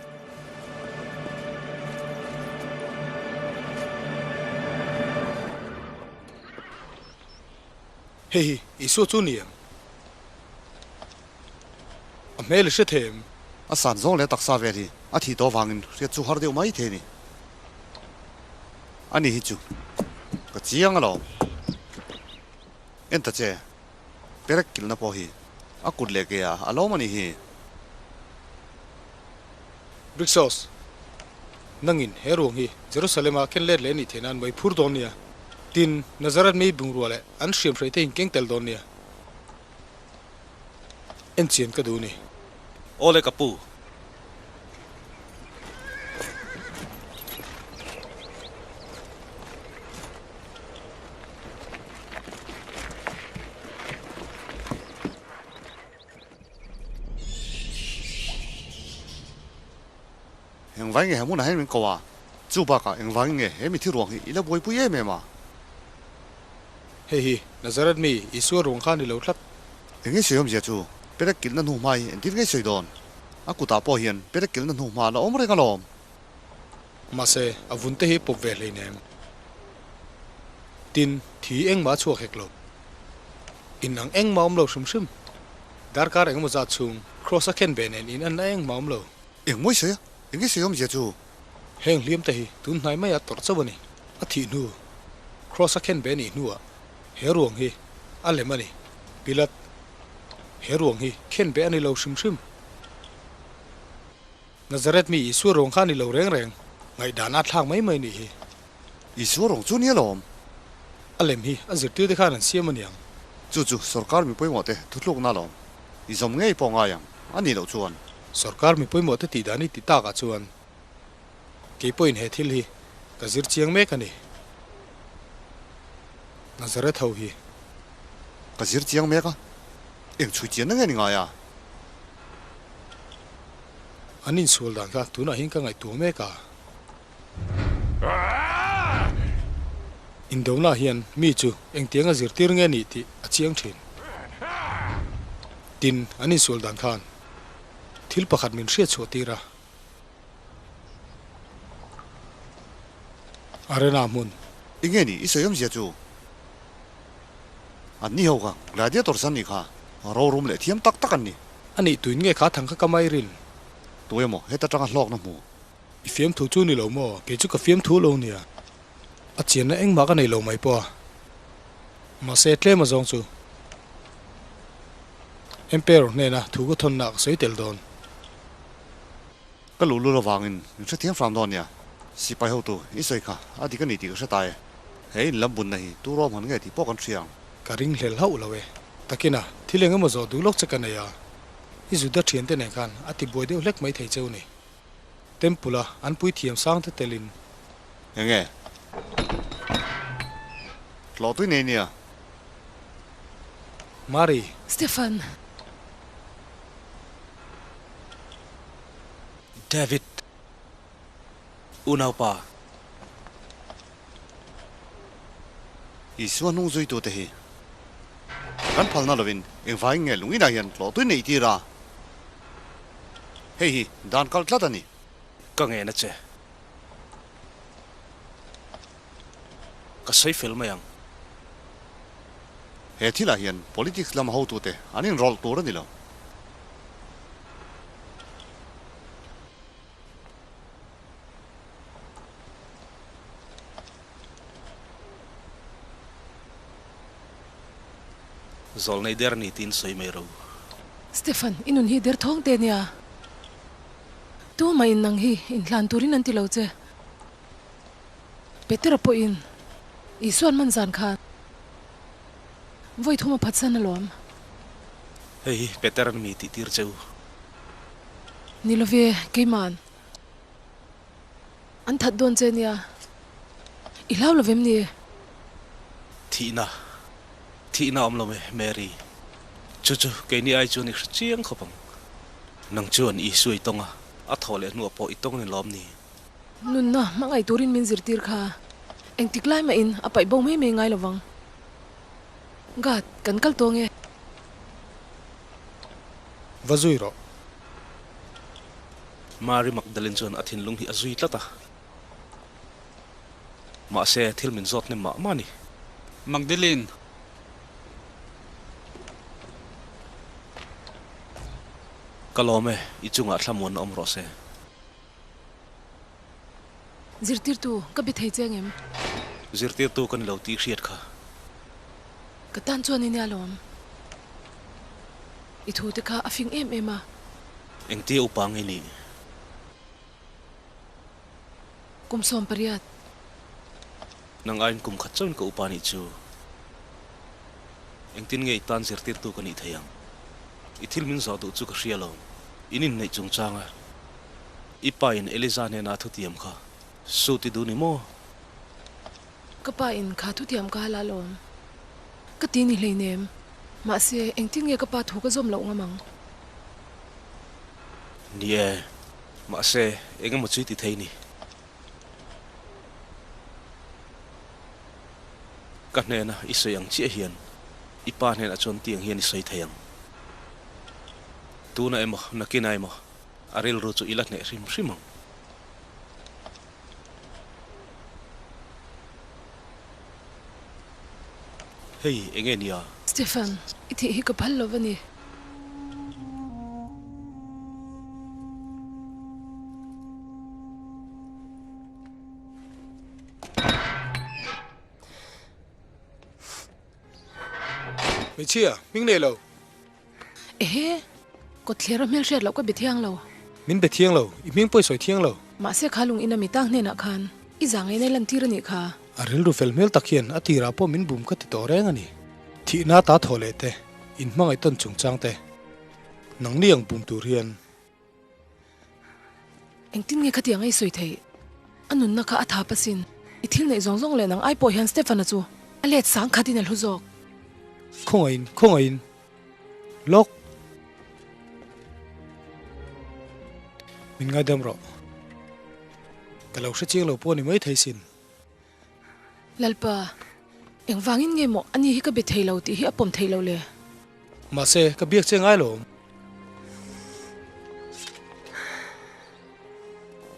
Hei hi Isua chu ni em? A hmel i hre thei em? A san zawng leh taksa vel hi a thih tawh vangin hriat chu har deuh mai thei a ni. Ani hi chu ka chiang alawm. En ta che, perek kilhna pawh hi a kut leh ke ah a lawm a nih hi. Rixos, Nangin he ruang hi Jerusalem-a ken let leh nih theih nan mai phur dawn nia. Tin, Nazareth mi bungrua leh an hriamhrei te in keng tel dawn nia. En chian ka duh ni. Awle ka pu. Engvai nge he hmunah hian min ko a? Chu bakah engvangin nge he mithi ruang hi i la buaipui em em a? Hei hi Nazareth mi Isua ruang kha a ni lo tlat. Eng nge sawi awmzia chu? Perek kilhna hnu hma hi engtin nge sawi dawn? A kutah pawh hian perek kilhna hnu hma a la awm reng alawm. Mahse, a vun te hi pawp ve hleinem. Tin, thi engmah a chhuak hek lo. In ang engmah awm lo hrim hrim. Darkar engemaw zat chhung Kross a khen ve nen in anna engmah awm lo. Eng mawi sawi a? Eng nge sawi awmzia chu? Heng hliam te hi tun hnai maia tawrh chauh a ni. A thih hnu, Kross a khen ve nih hnuah he ruang hi a lem a ni. Pilat, He ruang hi khen ve a ni lo hrim hrim. Nazareth mi Isua ruang kha a ni lo reng reng. Ngaihdan a thlak mai mai nih hi. Isua ruang chu nia lawm. A lem hi a zirtir te khan an siam a niang. Chu chu sorkar mi pawimawh te thutlukna lawm. I zawm ngei pawh ngai ang, a nih loh chuan. Sorkar mi pawimawh te tih dan i ti takah chuan kei pawhin he thil hi ka zir chiang mek a ni. Nazareth ho hi. Ka zir chiang mek a, eng chhui chianna nge ni ngai a? An insual dan kha tunah hian ka ngaihtuah mek a. Indona hian mi chu engtianga zirtir nge nih tih a chiang thin. Tin, an insual dan khan thil pakhat min hriat chhuah tir a. Arena hmun. Enge ni i sawi awmzia chu? An ni ho kha gladiators an nih kha, rorum leh thiam tak tak an ni. A nih tuin nge kha thang kha ka mai rin? Tu emaw heta tanga hlawkna hmu. I fiamthu chu ni lo maw? Kei chu ka fiamthu lo nia. A chianna engmah ka nei lo mai pawh a. Mahse tlem a zawng chu Emperor hnena thu ka thawnna ka sawi tel dawn. Ka luh lul avangin min hrethiam hram dawn nia. Sipai hotu i sawi kha a dik a ni tih ka hre ta e. He in lam bunna hi tu rawm han nge tih pawh kan hria ang. Ka ring hlel hauh lo e. Takina thil eng emaw zawh duh lawk che ka nei a. I Juda thiante nen khan a ti buai deuh hlek mai thei cheu ni. Temple-a an puithiam sang te telin. Enge? Hlawh tui nei nia. Mari. Stefan. David, unaupa. Isua hnung zuitute hi kan phalna lovin engvangin nge lunginah hian tlawhtui neih tir a? Hei hi dan kal tlat a ni. Ka ngen a che. Ka sawi fel mai ang. He thilah hian politics lama hotute an inrawlh tur a ni lo. Zawlnei der ni tiin sawi mai ro. Stefan, i nun hi der thawng te nia. Tumah in nang hi inhlan turin an ti lo che. Petera pawhin Isuan man zan khan vawi thum a phatsan alawm. Hei hi Petera'n mi tih tir che u. Ni love, keima'n an that dawn che nia. I hlau lovem ni? Thihna, thihna awm lo e, Mary. Chu chu keini ai chuan i hre chiang khawp ang. Nang chuan Isua i tawng a, a thawh leh hnuah pawh i tawng ni lawm ni? Nunna hmangaih turin min zirtir kha engtik lai mahin a paih bo mai mai ngai lovang. God, kan kal tawng e. Va zui rawh. Mary Magdalene chuan a thinlung hi a zui tlat a. Mahse, thil min zawt hnem mah mah a ni. Magdalene. Ka lawm e, i chungah thlamuanna awm rawh se. Zirtirtu, ka be thei che ngem? Zirtirtu ka ni lo tih hriat kha. Ka tan chuan i nia lawm. I thu te kha a fing em em a. Engtia upa nge nih? Kum 18. Nang aiin kum khat chauhin ka upa nih chu. Engtin nge i tan zirtirtu ka nih thei ang? I thil min zawh duh chu ka hria lo. In inneih chungchanga I pa in Eliza hnena thutiam kha suit i duh ni maw? Ka pa in kha thutiam ka hala lawm. Ka ti ni hleinem. Mahse, engtin nge ka pa thu ka zawm loh ngam ang? Ni e, mahse, eng emaw chu i ti thei ni. Ka hnena i sawi ang chiah hian i pa hnenah chuan tiang hian i sawi thei ang. Tuna emaw, nakina emaw a rilru chu i la hneh hrim hrim ang. Hei, enge nia? Stefan, i thih hi ka phal lo va ni. Hmeichhia, hming nei lo. Ehe, kawtthler a hmel hriat loh ka be thiang lo. Min be thiang lo, i hming pawh i sawi thiang lo. Mahse kha lung ina mi tang hnenah khan i zang ei nei lantir a nih kha. A rilru fel hmel tak hian a tirah pawh min bum ka ti tawh reng a ni. Thihna ta thaw leh te, in hmangaih tawn chungchang te, nangni ang bum tur hian. Engtin nge khatiang a i sawi theih? A nunna kha a thap asin. I thil neih zawng zawng leh nang ai pawh hian Stefan-a chu a let sang khatin a hlu zawk. Khawngaihin, khawngaihin. Lawk. Min ngaidam rawh. Ka lo hre chiang lo pawh a ni mai thei sin. Lalpa, engvangin nge maw ani hi ka be thei lo tih hi a pawm theih loh le? Mahse, ka biak che ngai lo.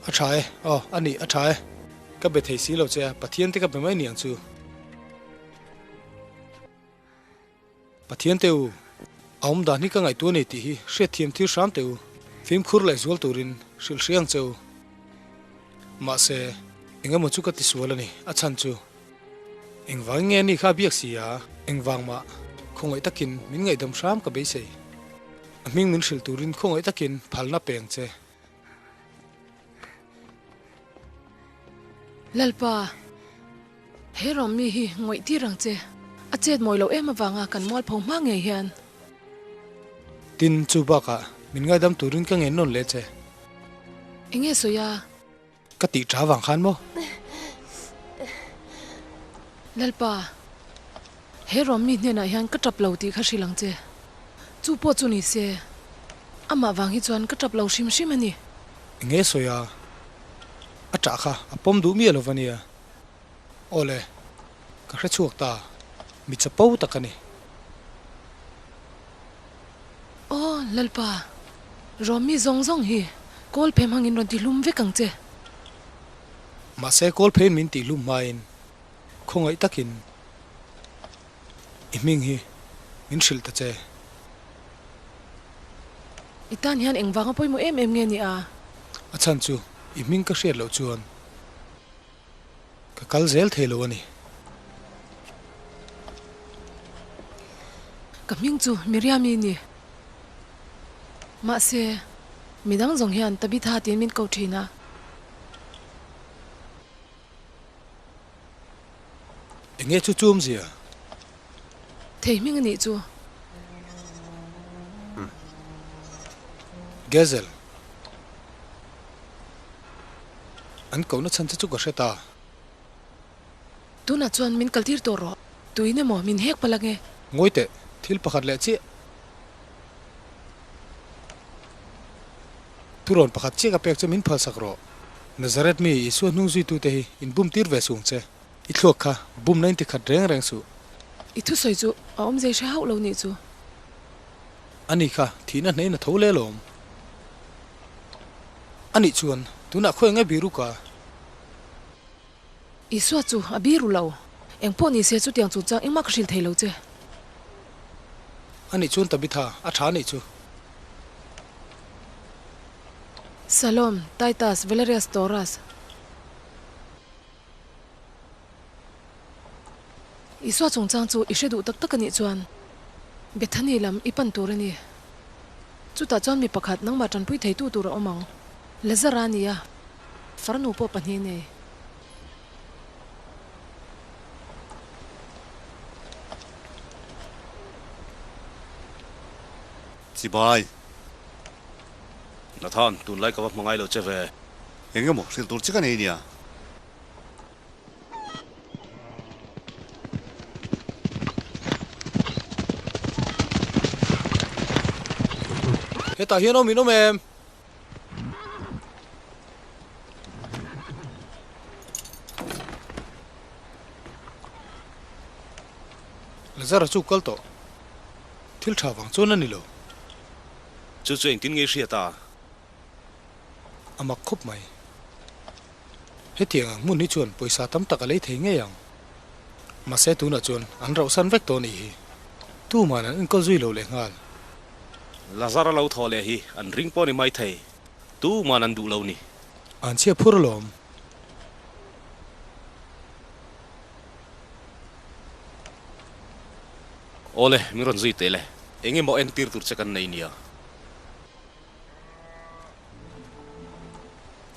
A tha e, aw, a nih, a tha e. Ka be thei si lo che a, Pathian te ka be mai niang chu. Pathian te u, a awm dan hi ka ngaihtuah a ni tih hi hriatthiam thil hram teh u, fimkhur leh zual turin hrilh hria ang che u. Mahse, engemaw chu ka tisual a ni, a chhan chu. Engvang nge ni kha biak si a? Engvang mah, khawngaih takin min ngaihdam hram ka beisei. A hming min hrilh turin khawngaih takin phalna pe ang che. Lalpa, he rawm mi hi ngawih tir ang che. A chet mawi loh em avanga kan mualpho hma ngei hian. Tin, chu bakah min ngaidam turin ka ngen nawn leh che. Enge sawi a? Ka tih tha vang khan maw? Lalpa, he rawm mi hnenah hian ka tap lo tih kha hrilh ang che. Chu pawh chu ni se, amah vang hi chuan ka tap lo hrim hrim a ni. Enge sawi a? A ṭah kha a pawm duh miah lo va nia. Aw le, ka hre chhuak ta, mi chapo tak a ni. Aw Lalpa, Rawmi zawng zawng hi kawl phem hangin rawn tihlum vek ang che. Mahse kawl phein min tihlum hmain khawngaih takin i hming hi min hrilh ta che. I tan hian engvanga pawimawh em em nge ni a? A chhan chu i hming ka hriat loh chuan ka kal zel thei lo a ni. Ka hming chu Miriami ni. Mahse, midang zawng hian Tabitha tiin min ko thin a. Enge chu chumzia? Thei hming a nih chu. Gezel. An kohna chhan che chu ka hre ta. Tunah chuan min kaltir tawh rawh. Tuin emaw min hek palh ange. Ngawi teh, thil pakhat leh chiah. Thurawn pakhat chiah ka pek chu min phalsak rawh. Nazareth mi Isua hnung zuitute hi in bum tir ve sung che. I thluak kha bumna in ti khat reng reng suh. I thusawi chu a awm zei hre hauh lo nih chu. Ani kha thihna hnein a tho leh alawm. Anih chuan tunah khawi nge biru ka? Isua chu a biru lo. Engpawh ni se chutiang chungchang engmah ka hrilh thei lo che. Anih chuan Tabitha a tha anih chu. Salom, Titus, Valerius Taurus. Isua chungchang chu i hre duh tak tak anih chuan Bethany lam i pan tur a ni. Chutah chuan mi pakhat nangmah tanpui theitu tur a awm ang. Lazara a ni a, farnu pawh pahnih nei. Chibai. Nathan, tunlai ka va hmangai lo che ve. Eng emaw hrilh tur che ka nei nia. Hetah hian awm in awm em? Lazara chu kal tawh. Thil tha vang chuan a ni lo. Chu chu engtin nge i hriat a? A mak khawp mai. Hetiang ang hmun hi chuan pawisa tam tak a lei thei ngei ang. Mahse tunah chuan an rauhsan vek tawh anih hi. Tuman an enkawl zui lo leh nghal. Lazara lo thaw leh hi an ring pawh ni mai thei. Tuman an duh lo ni. An chhia phur alawm. Awle, min rawn zui teh le. Engemaw entir tur che kan nei nia.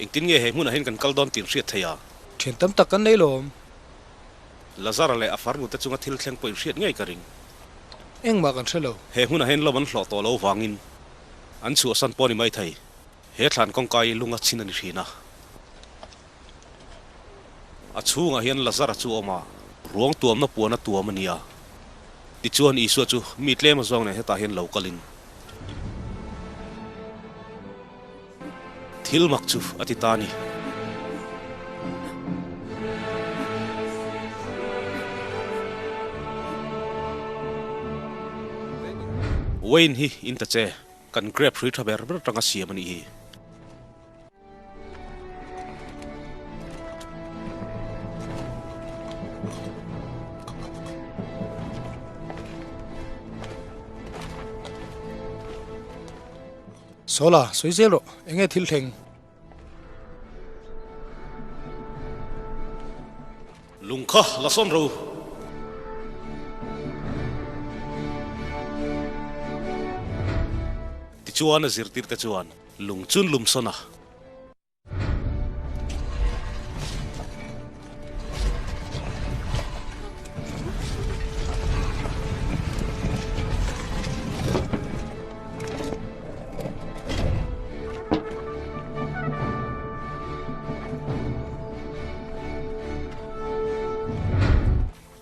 Engtin nge he hmunah hian kan kal dawn tih hriat theih a? Thian tam tak kan nei lawm. Lazara leh a farnute chunga thil thleng pawh inhriat ngei ka ring. Engmah kan hre lo. He hmunah hian lawm an hlawh tawh lo vangin an chhuahsan pawh a ni mai thei. He thlan kawngka hi lunga chhin a ni thin a. A chhungah hian Lazara chu a awm a, ruang tuamna puan a tuam a ni a. Tichuan Isua chu mi tlem a zawng nen hetah hian lo kalin. Thil mak chu a ti ta a ni. Wayne hi in ta che, kan grape hrui tha ber ber atanga siam a nih hi. Sawla, sawi zel rawh, enge thil thleng? Lung kha la sawn ro. Tichuan a zirtirte chuan lung chun lum sawn a.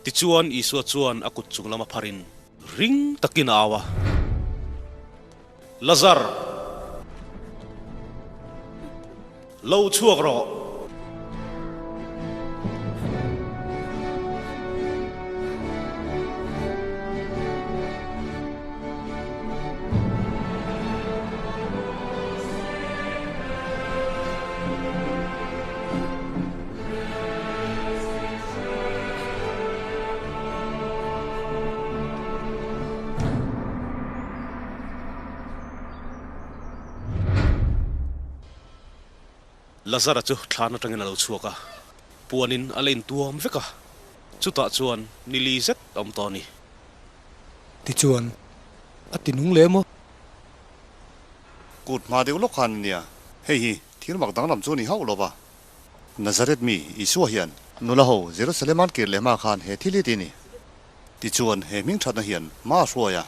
Tichuan, Isua chuan a kut chung lama pharin ring takin a au a, Lazar! Lo chhuak rawh! Lazara chu thlan atangin a lo chhuak a, puanin a la intuam vek a, chutah chuan ni li zet a awm tawh a ni. Tichuan, a ti nung leh maw? Kut hma deuh lawk khan a nia, hei hi thil mak danglam chu a ni hauh lo va. Nazareth mi Isua hian nula ho Jerusalem an kir leh hma khan he thil hi ti a ni. Tichuan, he hming thatna hian hma a hruai a,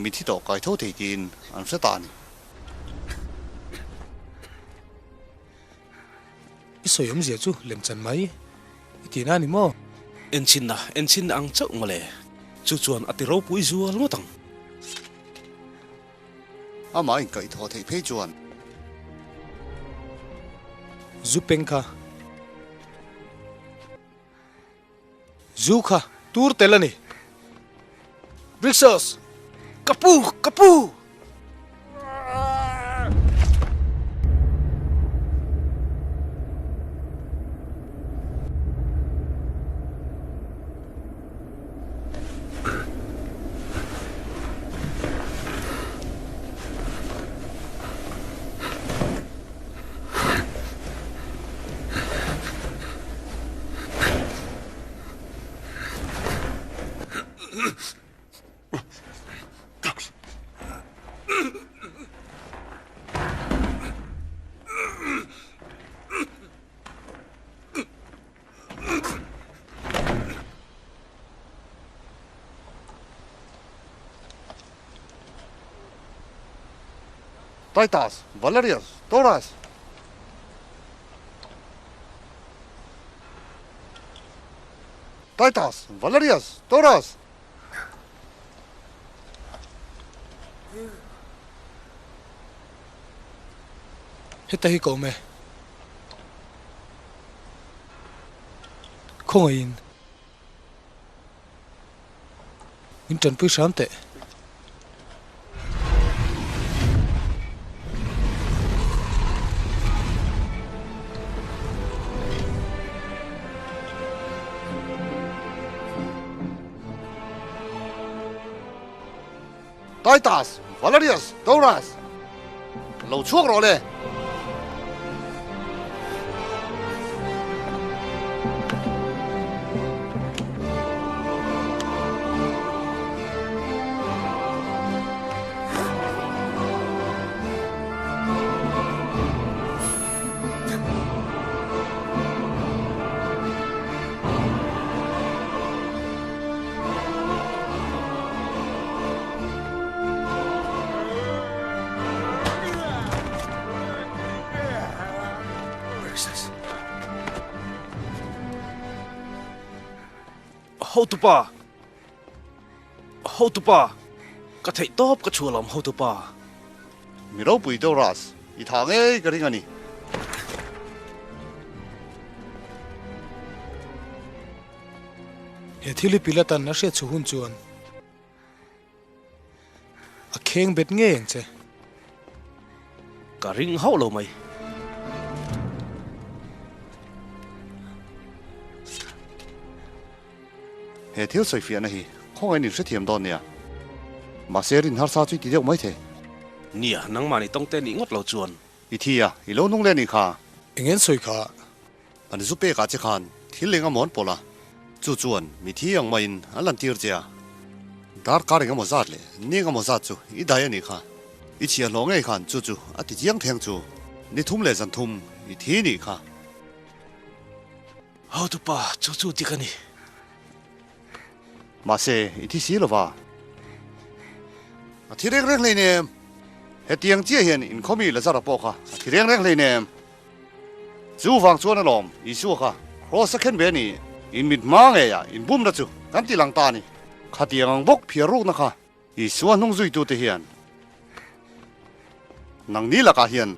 mithi tawh kai tho thei tiin an hre ta a ni. I sawi awmzia chu lemchan mai i tihna a ni maw? Enchinna, enchinna ang chauh mawle. Chu chuan a ti ropui zual ngawt ang. Amah inkaihthawh theih phei chuan. Zu peng kha. Zu kha tur tel a ni. Brixos! Ka pu! Ka pu! Titus, Valerius, Taurus. Titus, Valerius, Taurus. Heta hi ka awm e. Khawngaihin min tanpui hram teh. Titus, Valerius, Taurus, lo chhuak rawh le! Hotupa! Hotupa! Ka theih tawp ka chhuah lam hotupa. Mi ropui deuh ras, i tha ngei ka ring a ni. He thil hi Pilatan a hriat chhu hun chuan a kheng bet ngei ang che. Ka ring hauh lo mai. He thil sawifiahna hi khawngaih in hrethiam dawn nia. Mahse rin harsa chu i ti deuh mai thei. Nia, nangmahni tawngte nih ngawt lo chuan. I thi a, i lo nung leh nih kha. Eng en sawi kha? An zu pekah che khan thil eng amaw an pawlh a, chu chuan mithi ang maiin an lantir che a. Darkar eng emaw zat leh ni eng emaw zat chu i dai a nih kha. I chhiah hlawh ngei khan chu chu a ti chiang theng chu ni thum leh zan thum i thi nih kha. Hotupa, chu chu dik a ni. Mahse, i thi si lova. A thi reng reng hleinem. Hetiang chiah hian inkhawmi Lazara pawh kha a thi reng reng hleinem. Chu vang chuan alawm Isua kha Kraws a khen ve a ni. In mit hma ngeia inbumna chu kan ti lang ta a ni. Khatiang ang bawk phiar rukna kha Isua hnung zuitute hian nangni lakah hian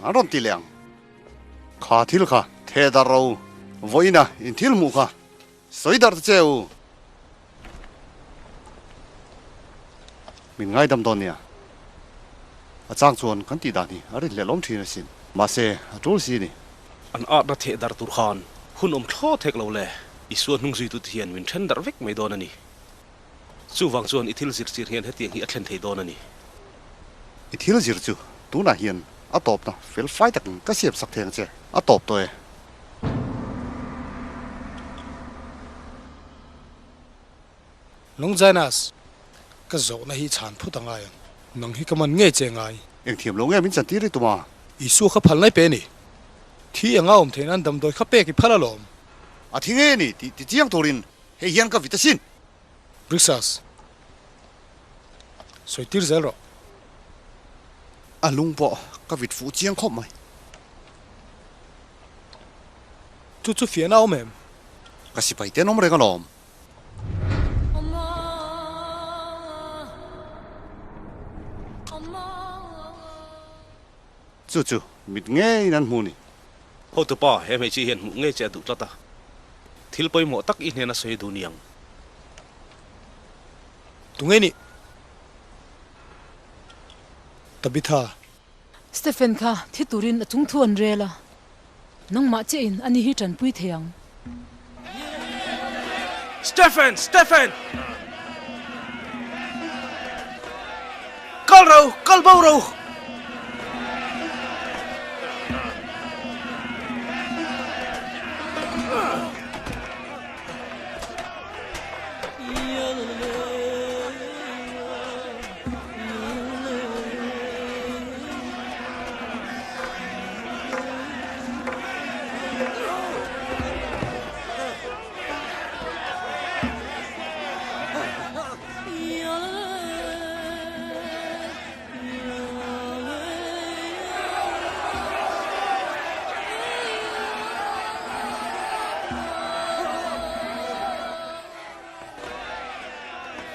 an rawn ti leh ang. Kha thil kha theh darh ro u, vawiina in thil hmuh kha sawi darh ta che u. Min ngaidam dawn nia. A chang chuan kan tih dan hi a rin hlelawm thin asin. Mahse, a tul si ni. An atna theh darh tur khan hun awm thlawt hek lo le. Isua hnung zuitute hian min then darh vek mai dawn a ni. Chuvang chuan i thil zirtir hian hetiang hi a thlen thei dawn a ni. I thil zir chu tunah hian a tawpna fel fai takin ka siam sak thei ang che. A tawp tawh e. Longinus, ka zawhna hi chhan phut a ngai ang. Nang hi ka man ngei che ngai. Eng thiam lo nge min chantir i tum a? Isua kha phal nai pe ni. Thi anga awm theih nan damdawi kha pek i phal alawm. A thi ngei a ni tih ti chiang turin hei hian ka vit asin. Rixas, sawi tir zel rawh. A lung pawh ka vit fuh chiang khawp mai. Chu chu fiahna awm em? Ka sipai te an awm reng alawm. Chu chu mit ngeiin an hmu ni. Hotupa, he hmeichhia hian hmuh ngei che a duh tlat a. Thil pawimawh tak i hnena sawi duh niang. Tunge nih? Tabitha. Stephen kha thi turin a chung thu an rel a, nangmah chiahin ani hi tanpui thei ang. Stephen! Stephen! Kal ro! Kal bo ro!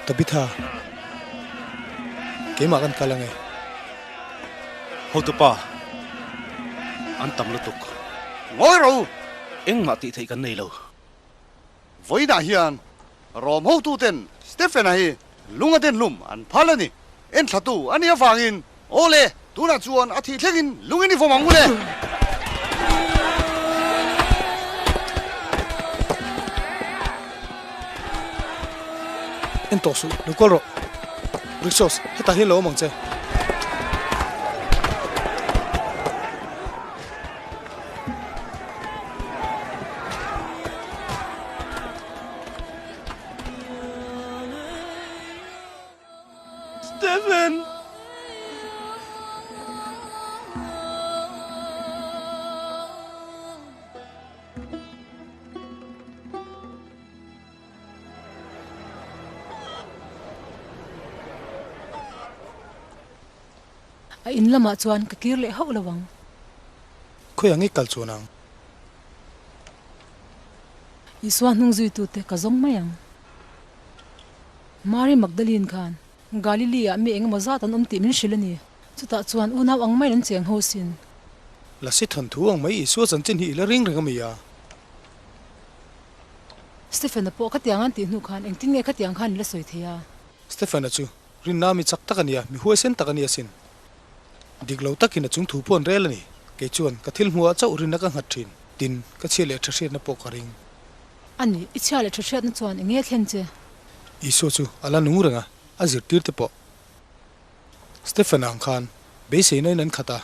Tabitha, keimah kan kal ange. Hotupa, an tam lutuk. Ngawi ro! Engmah tih theih kan nei lo. Vawiinah hian Rom hotuten Stephen-a hi lung a den hlum an phal a ni. Enthlatu a nih avangin, Aw le, tunah chuan a thih thlengin lungin i vawm ang u le! En tawh suh, lo kawl rawh. Rixos, hetah hian lo awm ang che. Stephen! A in lamah chuan ka kir leh hauh lo ang. Khawi ang i kal chuan ang? Isua hnung zuitute ka zawng mai ang. Mary Magdalene khan Galilee-ah mi engemaw zat an awm tih min hrilh a ni. Chutah chuan unau ang maiin an cheng ho sin. Lasi thawnthu ang mai Isua chanchin hi i la ring reng a mi a? Stephen-a pawh khatiang an tih hnu khan engtin nge khatiang khan i la sawi thei a? Stephen-a chu rinna mi chak tak a ni a, mi huaisen tak a ni asin. Dik lo takin a chung thu pawh an rel a ni. Kei chuan ka thil hmuhah chauh rinna ka nghat thin. Tin, ka chhia leh tha hriatna pawh ka ring. A ni, i chhia leh tha hriatna chuan eng nge thlen che? Isua chu a la nung reng a, a zirtir te pawh. Stephen ang khan beiseina in an khat a.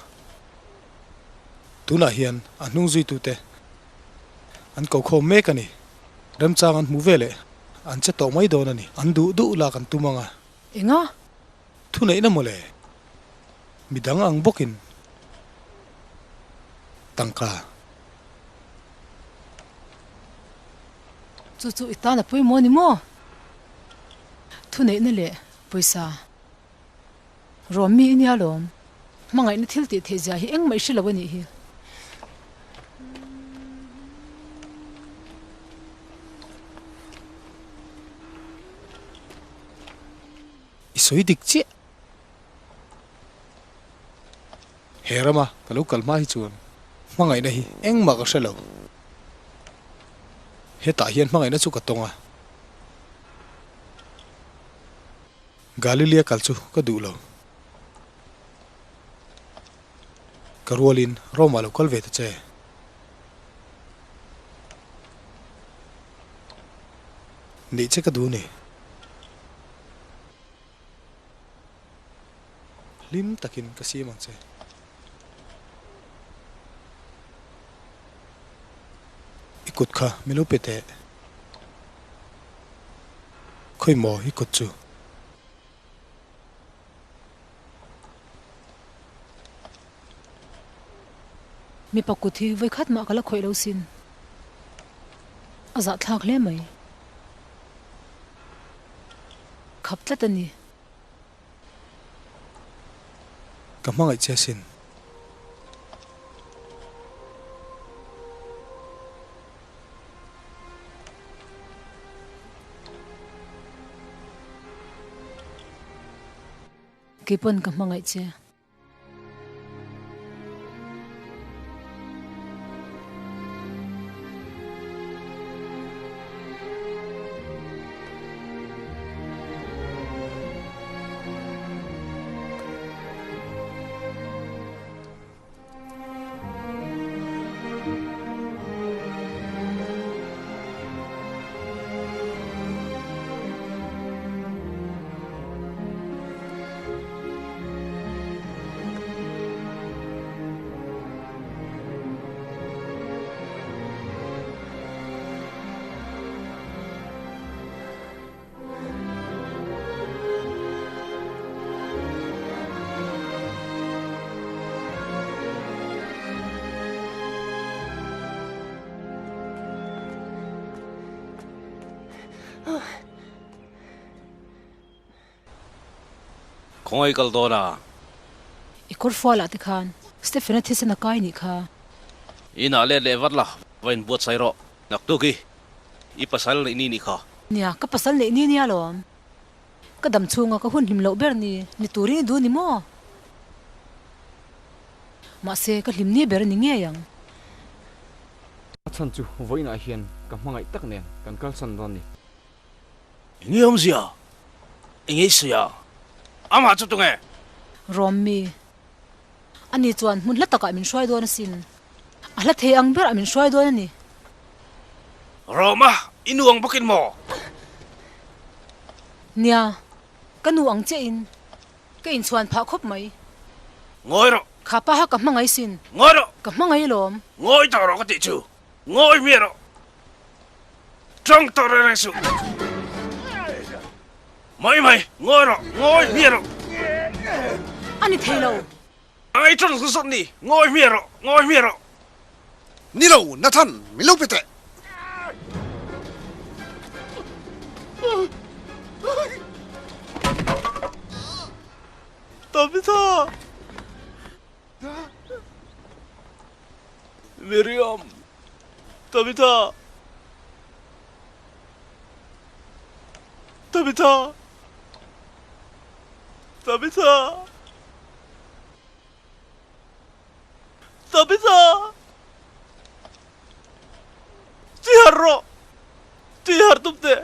Tunah hian a hnung zuitute an ko khawm mek a ni. Remchang an hmu ve leh an che tawh mai dawn a ni. An duh duh lak an tum ang a. Enga? Thuneihna mawle, midang ang bawkin tangka. Chu chu i tan a pawimawh a ni maw? Thuneihna leh pawisa rawm mi i nia lawm. Hmangaihna thil tih theih zia hi engmah i hre lo a nih hi. I sawi dik chiah. He rama ka lo kal hma hi chuan. Hmangaihna hi engmah ka hre lo. Hetah hian hmangaihna chu ka tawng a. Galilia kal chu ka duh lo. Ka rualin Rome ah lo kal ve ta che. Neih che ka duh ni. Hlim takin ka siam ang che. I kut kha min lo pe teh. Khawi maw i kut chu? Mipa kut hi vawikhat mah ka la khawih lo sin. A zahthlak hle mai. Khap tlat a ni. Ka hmangaih che asin. Keipawn ka hmangaih che. Khawngaih kal dawn a. I kawr fualah te khan Stephen-a thisen a kai nih kha. Inah let leh vat la, va inbuatsaih rawh. Naktuk i i pasal neih ni nih kha. Nia, ka pasal neih ni nia lawm. Ka dam chhunga ka hun hlim loh ber ni, ni turin i duh ni maw? Mahse, ka hlim ni ber a ni ngei ang. A chhan chu vawiinah hian ka hmangaih tak nen kan kalsan dawn ni. Enge awmzia? Enge i sawi a? Amah chu tunge? Rawmmi, Ani chuan hmun hla takah min hruai dawn asin. A hla thei ang berah min hruai dawn a ni. Roma, i nu ang bawkin maw? Nia, ka nu ang chiahin ka inchhuan phah khawp mai. Ngawi rawh. Kha paha ka hmangaih sin. Ngawi rawh. Ka hmangaih alawm. Ngawi tawh rawh ka tih chu. Ngawi miah rawh. Tawng tawh reng reng suh. Mai mai, ngawi rawh, ngawi hmiah rawh. A ni thei lo. Ai tawng chu zawt ni, ngawi hmiah rawh, ngawi hmiah rawh. Ni lo, Nathan, min lo pe teh. Tabitha! Miriam! Tabitha! Tabitha! Tabitha! Tabitha! Tihar rawh! Tihar tum teh!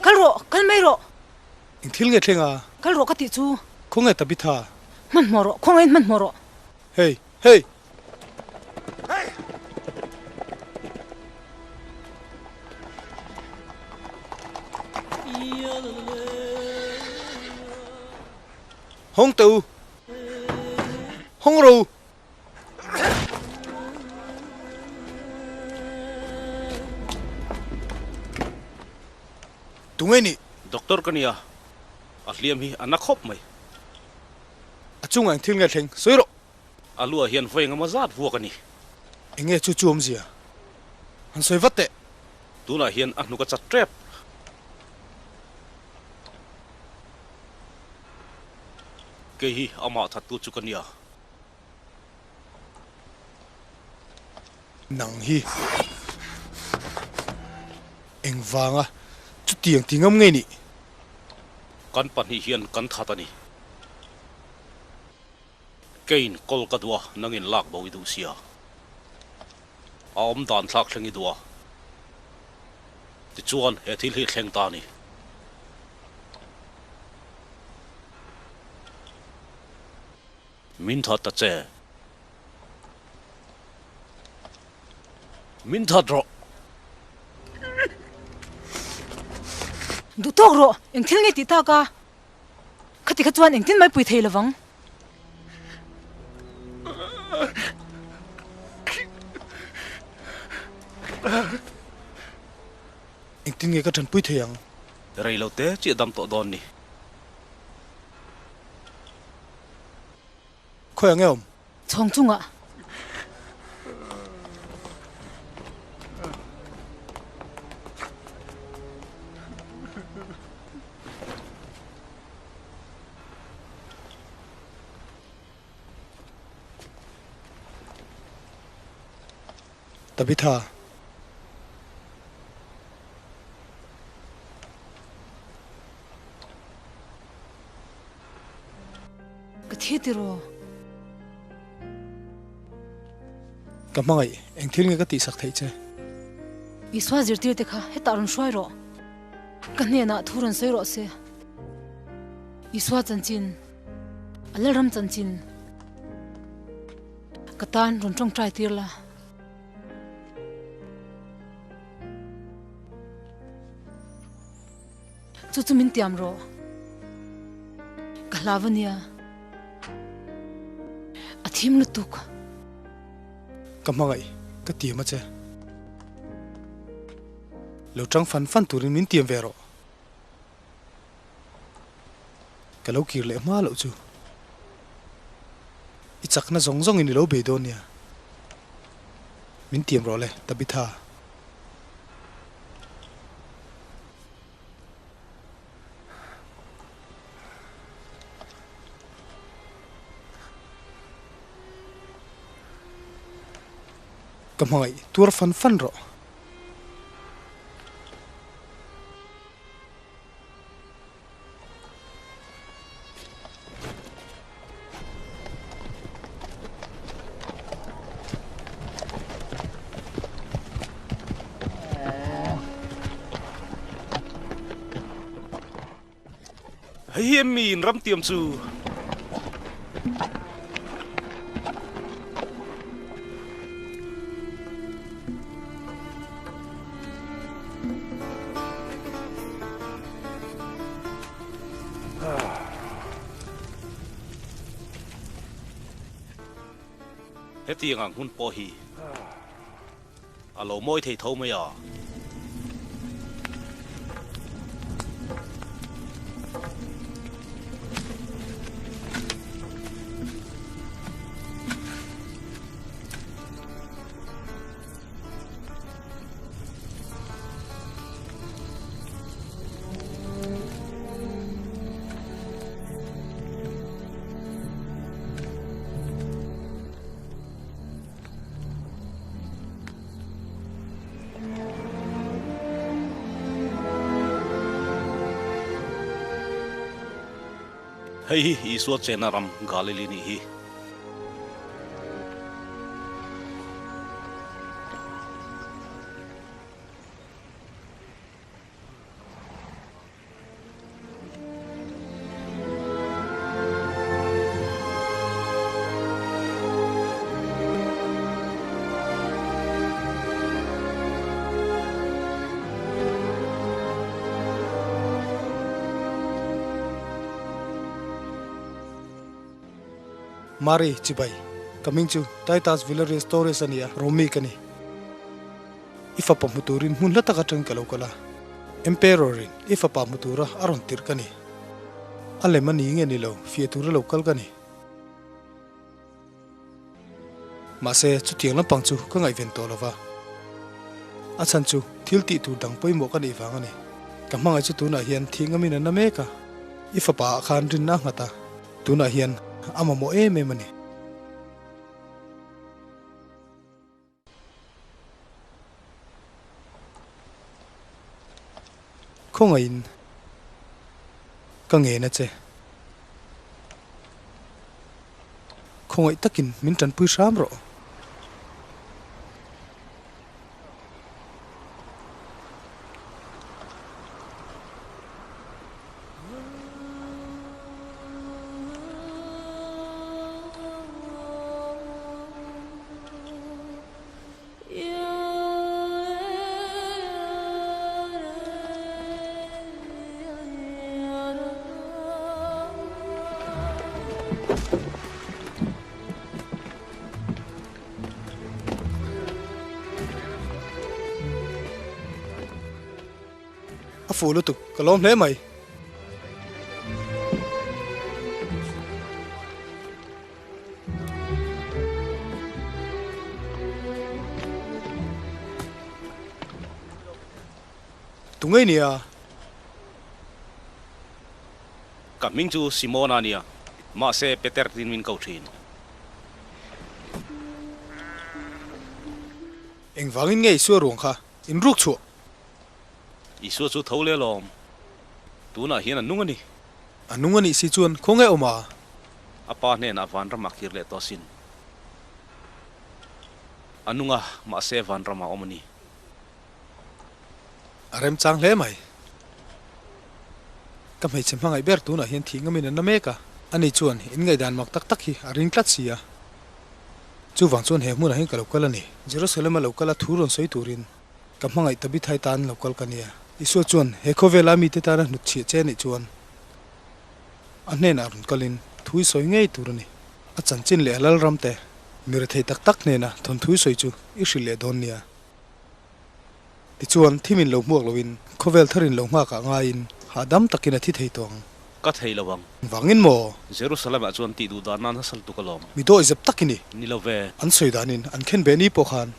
Kal rawh, kal mai rawh. Eng thil nge thleng a? Kal rawh ka tih chu. Khawnge Tabitha? Hmanhmawh rawh, khawngain hmanhmawh rawh. Hey, hey! Hawng teh u! Hawng rawh u! Tunge nih? Doctor ka nia, a hliam hi a na khawp mai. A chungah eng thil nge thleng? Sawi rawh! A luah hian vawi engemaw zat vuak a ni. Enge chu chu awmzia? Han sawi vat teh! Tunah hian a hnuk a chat tep. Kei hi amah thattu chu ka nia. Nang hi engvanga? Chutiang ti ngam ngei nih. Kan pahnih hian kan that a ni. Keiin kawl ka duh a, nangin lak bo i duh sia. A awm dan thlak thleng i duh a. Tichuan he thil hi thleng ta a ni. Min that ta che. Min that rawh. Duh tawk rawh, eng thil nge tih tak a? Khati kha chuan engtin mai pui thei lovang. Engtin nge ka tanpui thei ang? Rei lo te chiah dam tawh dawn ni. Khawi ang e awm? Chhawng chungah. Tabitha. Ka thi tiraw? Ka hmangaih, eng thil nge ka tihsak theih che? Isua zirtir te kha hetah rawn hruai rawh. Ka hnenah thu rawn sawi rawh se. Isua chanchin, a Lalram chanchin ka tan rawn tawngtai tir la. Chu chu min tiam rawh. Ka hlau a nia. A thim lutuk. Ka hmangaih, ka tiam a che. Lo tang fan fan turin min tiam ve rawh. Ka lo kir leh hma loh chu. I chakna zawng zawngin i lo bei dawn nia. Min tiam rawh le, Tabitha. Ka hmangaih tuar fan fan rawh. Hei hi em mi in ram tiam chu? Hetiang ang hun pawh hi a lo mawi thei tho mai a. Hei hi Isua chenna ram Galili nih hi. Mari, Chibai. Ka hming chu Titus Villarius Torres a ni a, Romi ka ni. I fapa hmu turin hmun hla tak atangin ka lo kal a. Emperor-in i fapa hmu tura a rawn tirh ka ni. A lem a ni nge ni lo, fiah tura lo kal ka ni. Mahse, chutiang lampang chu ka ngaihven tawh lo va. A chhan chu thil tih tur dang pawimawh ka neih vang a ni. Ka hmangaih chu tunah hian thih ngamin a na mek a. I fapa ah khan rinna a nghat a, tunah hian a mamawh em em a ni. Khawngaihin ka ngen a che. Khawngaih takin min tanpui hram rawh. A fuh lutuk, ka lawm hle mai. Tu ngei nia? Ka hming chu Simona nia, mahse Peter tiin min ko thin. Engvangin nge Isua ruang kha in ruk chhuah? Isua chu tho leh alawm. Tunah hian a nung a ni. A nung a nih si chuan khawnge awm a? A pa hnenah vanram a kir leh tawh asin. A nung a, mahse vanram a awm a ni. A remchang hle mai. Ka hmeichhe hmangaih ber tunah hian thih ngamin an la mek a. Ani chuan in ngaihdan mak tak tak hi a ring tlat si a. Chuvang chuan he hmunah hian ka lo kal a ni. Jerusalem a lo kal a thu rawn sawi turin ka hmangaih Tabithai tan lo kal ka nia. Isua chuan he khawvela mite tana hnutchhiah che anih chuan a hnenah rawn kalin thu i sawi ngei tur a ni. A chanchin leh a lalram te mi rethei tak tak hnena thawnthu i sawi chu i hrilh leh dawn nia. Tichuan, thimin lo hmuak loin, khawvel tharin lo nghakah ngaiin hahdam takin a thi thei tawh ang. Ka thei lo ang. Vangin maw? Jerusalem-ah chuan tih duh dan nan hasal tuk alawm. Mi dawi zep tak i ni. Ni lo ve. An sawi danin an khen ve ni pawh khan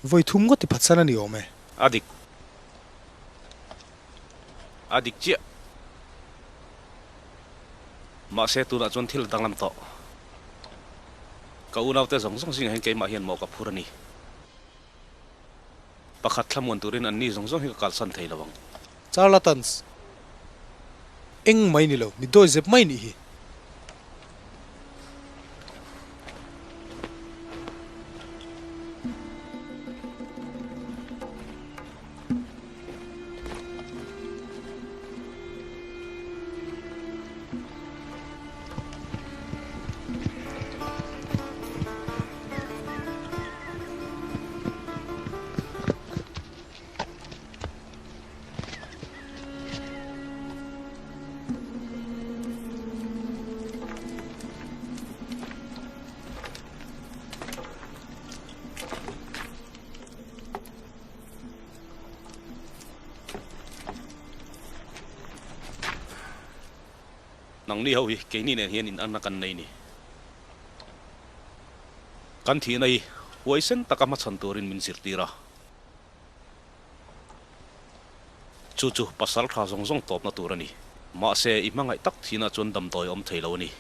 vawi thum ngawt i phatsan a ni awm e. A dik. A dik chiah. Mahse tunah chuan thil a danglam tawh. Ka unaute zawng zawng zingah hian keimah hian mawh ka phur a ni. Pakhat thlamuan turin anni zawng zawng hi ka kalsan thei lo ang. Charlatans. Eng mai ni lo, mi dawi zep mai nih hi. Nangni ho hi keini nen hian in anna kan nei ni. Kan thihna hi huaisen taka hmachhan turin min zirtir a. Chu chu pasal tha zawng zawng tawpna tur a ni. Mahse, i hmangaih tak thihna chuan damdawi awm thei lo a ni.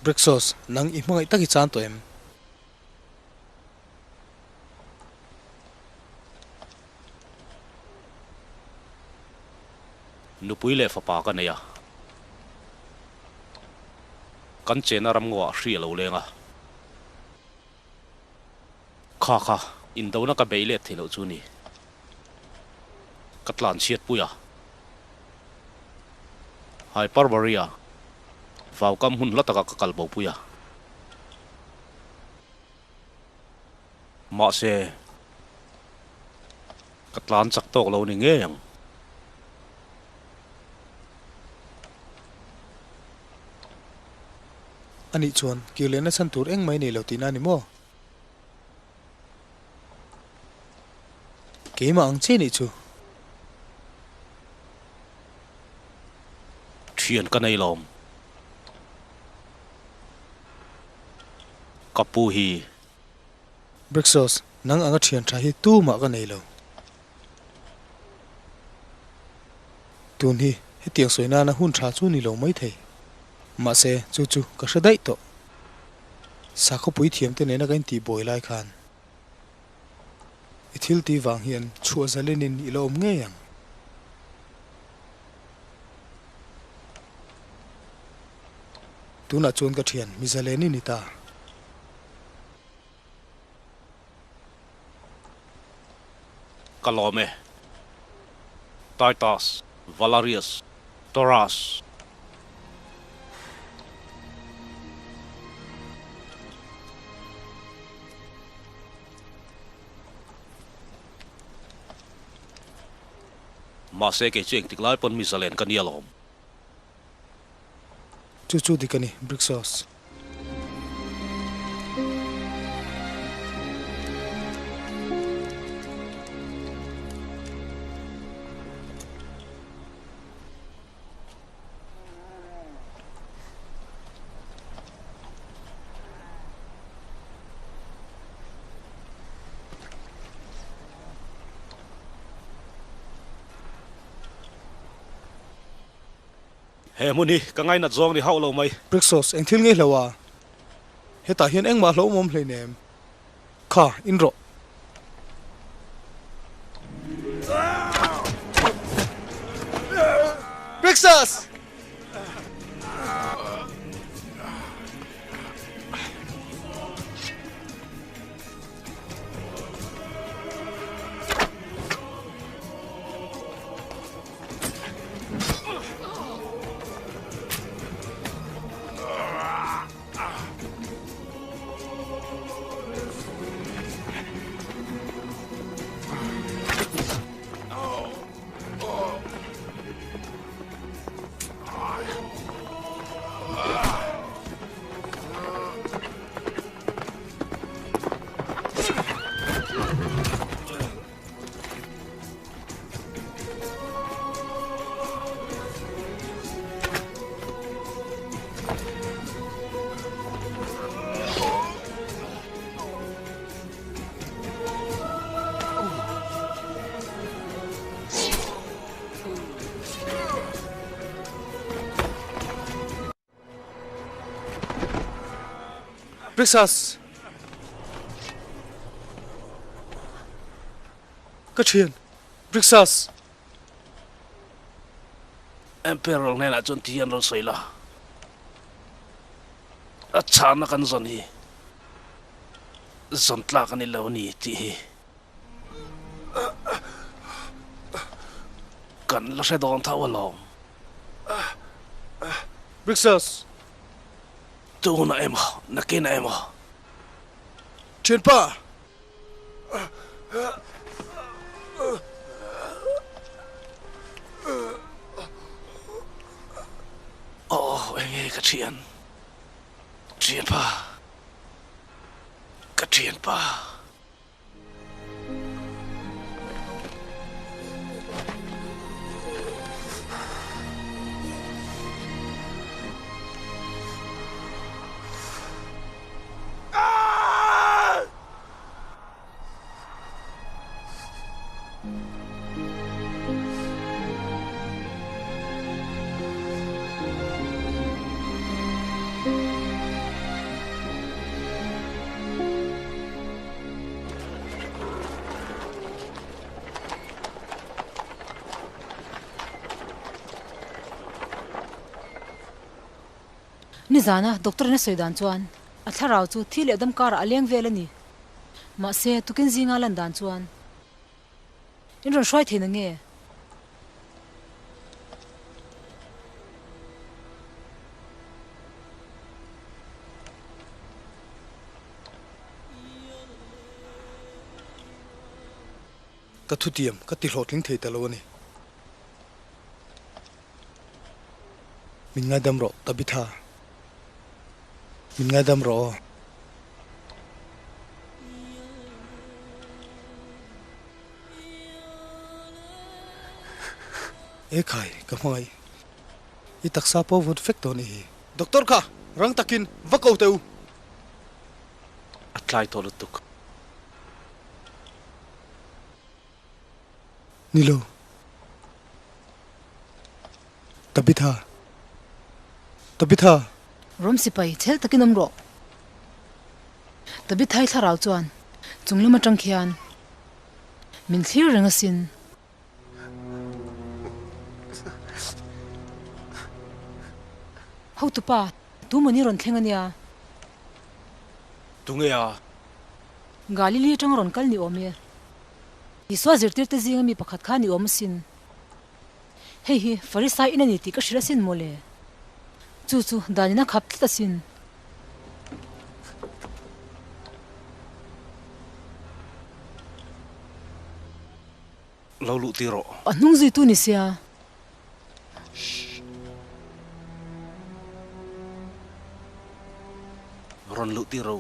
Brexos, nang i hmangaih tak i chan tawh em? Nupui leh fapa ka nei a. Kan chena ramngaw ah hri a lo leng a. Kha kha, indona ka bei let thei loh chu ni. Ka tlan chhiat pui a. Hyperborea, vaukam hun hla takah ka kal bo pui a. Mahse, ka tlan chak tawk lo ni ngei ang. Anih chuan kir lehna chhan tur engmah i nei lo tihna a ni maw? Keimah ang che nih chu. Thian ka nei lawm. Ka pu hi. Brexos, nang anga thian tha hi tumah ka nei lo. Tun hi hetiang sawi nana hun tha chu ni lo mai thei. Mahse, chu chu ka hre daih tawh. Sakhawpui thiamte nena ka intih buai lai khan. I thil tih vang hian chhuah zalenin i la awm ngei ang. Tunah chuan ka thian mi zalen i ni ta. Ka lawm e. Titus, Valerius, Taurus. Mahse kei chu engtik lai pawn mi zalen ka nia lawm. Chu chu dik a ni, Brixos. He hmun hi ka ngainat zawng ni hauh lo mai. Brixos, eng thil ngei hlo a? Hetah hian engmah hlauhawm hleinem. Kha, in rawh. Brixos! Brixas! Ka thian, Brixas! Emperor hnenah chuan ti hian rawn sawi la, A chhana kan zawn hi zawn tlak a ni lo ni tih hi kan la hre dawn tho alawm. Brixas! Tunah emaw, nakinah emaw. Thianpa! Aw, enge ka thian? Thianpa! Ka thianpa! Nizana doctor in a sawi dan chuan a thlarau chu thi leh dam karah a leng vel a ni. Mahse tukin zinga lan dan chuan in rawn hruai thei na nge? Ka thutiam ka ti hlawhtling thei ta lo a ni. Min ngaidam rawh Tabitha. Min ngaidam rawh aw. E khai, ka hmangaih. I taksa pawh vut vek tawh a nih hi. Doctor kha rang takin va ko teh u. A tlai tawh lutuk. Ni lo. Tabitha. Tabitha! Rawm sipai chhel takin awm rawh. Tabitha-i thlarau chuan chung lam atang khian. Min thlir reng asin. Hotupa, tu mawni rawn thleng ania? Tunge a? Galili atanga rawn kal ni awm e. Isua zirtirte zinga mi pakhat kha ni awm asin. Hei hi Farisai in a ni tih ka hrilh asin mawle. Chu chu danin a khap tlat asin. Lo luh tir rawh. A hnung zuitu ni sia. Rawn luh tir ro.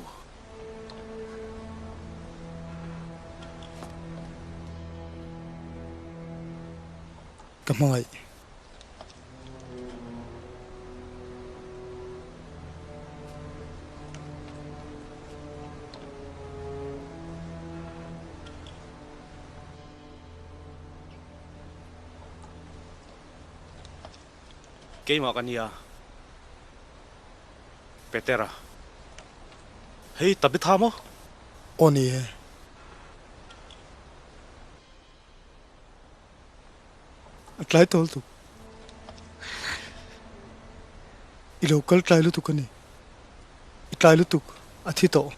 Ka hmangaih. Keimah ka nia. Petera. Hei Tabitha maw? Aw ni e. A tlai tawh lutuk. I lo kal tlai lutuk a ni. I tlai lutuk a thi tawh.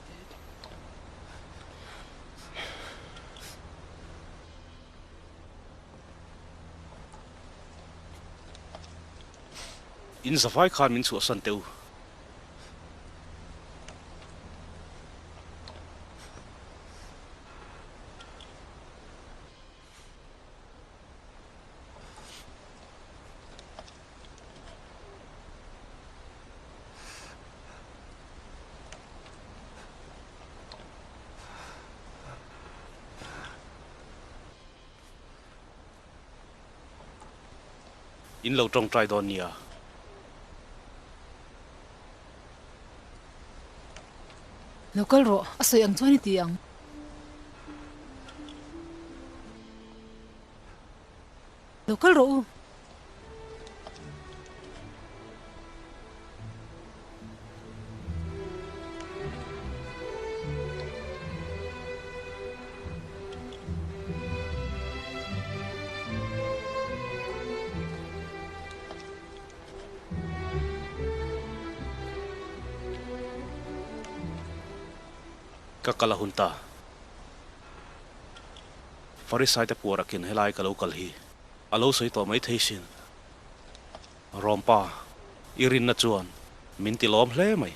In zavai khan min chhuahsan teh u. In lo tawngtai dawn nia. Lo kal rawh, a sawi ang chuan i ti ang. Lo kal rawh u. Ka kal a hun ta. Farisai te puar akin helai ka lo kal hi a lo sawi tawh mai thei sin. Rawmpa, i rinna chuan min ti lawm hle mai.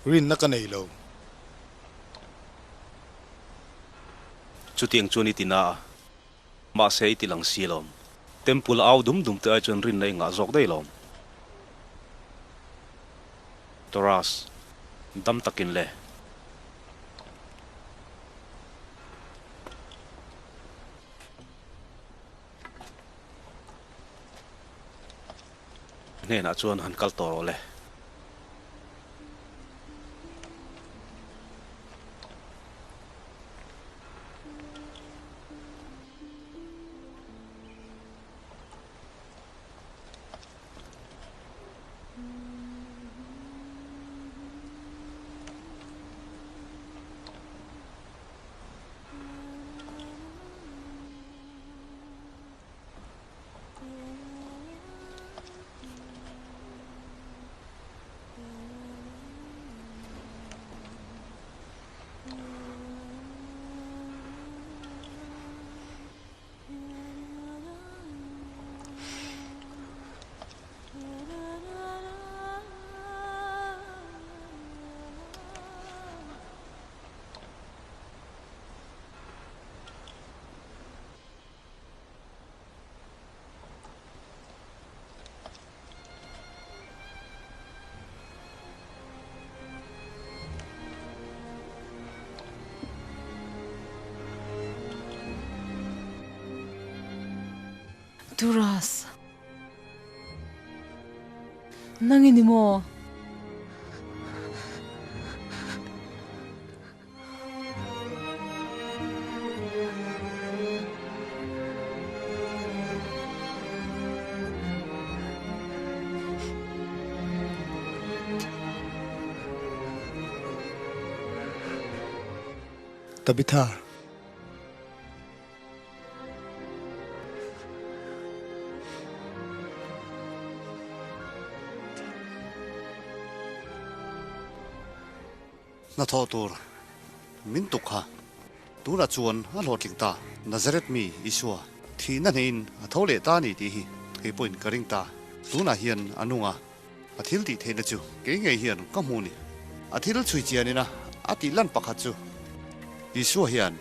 Rinna ka nei lo. Chutiang chuan i ti na a, mahse i ti lang si lawm. Temple au dum dum te ai chuan rinna i ngah zawk daih lawm. Toras, dam takin le. Hnenah chuan han kal tawh rawh le. Duras. Nang i ni maw? Tabitha. Hnathawh tur min tuk kha tunah chuan a hlawhtling ta. Nazareth mi Isua thihna hneiin a tho leh ta a ni tih hi kei pawhin ka ring ta. Tunah hian a nung a, a thil tih theihna chu kei ngei hian ka hmu ni. A thil chhui chianina a tih lan pakhat chu Isua hian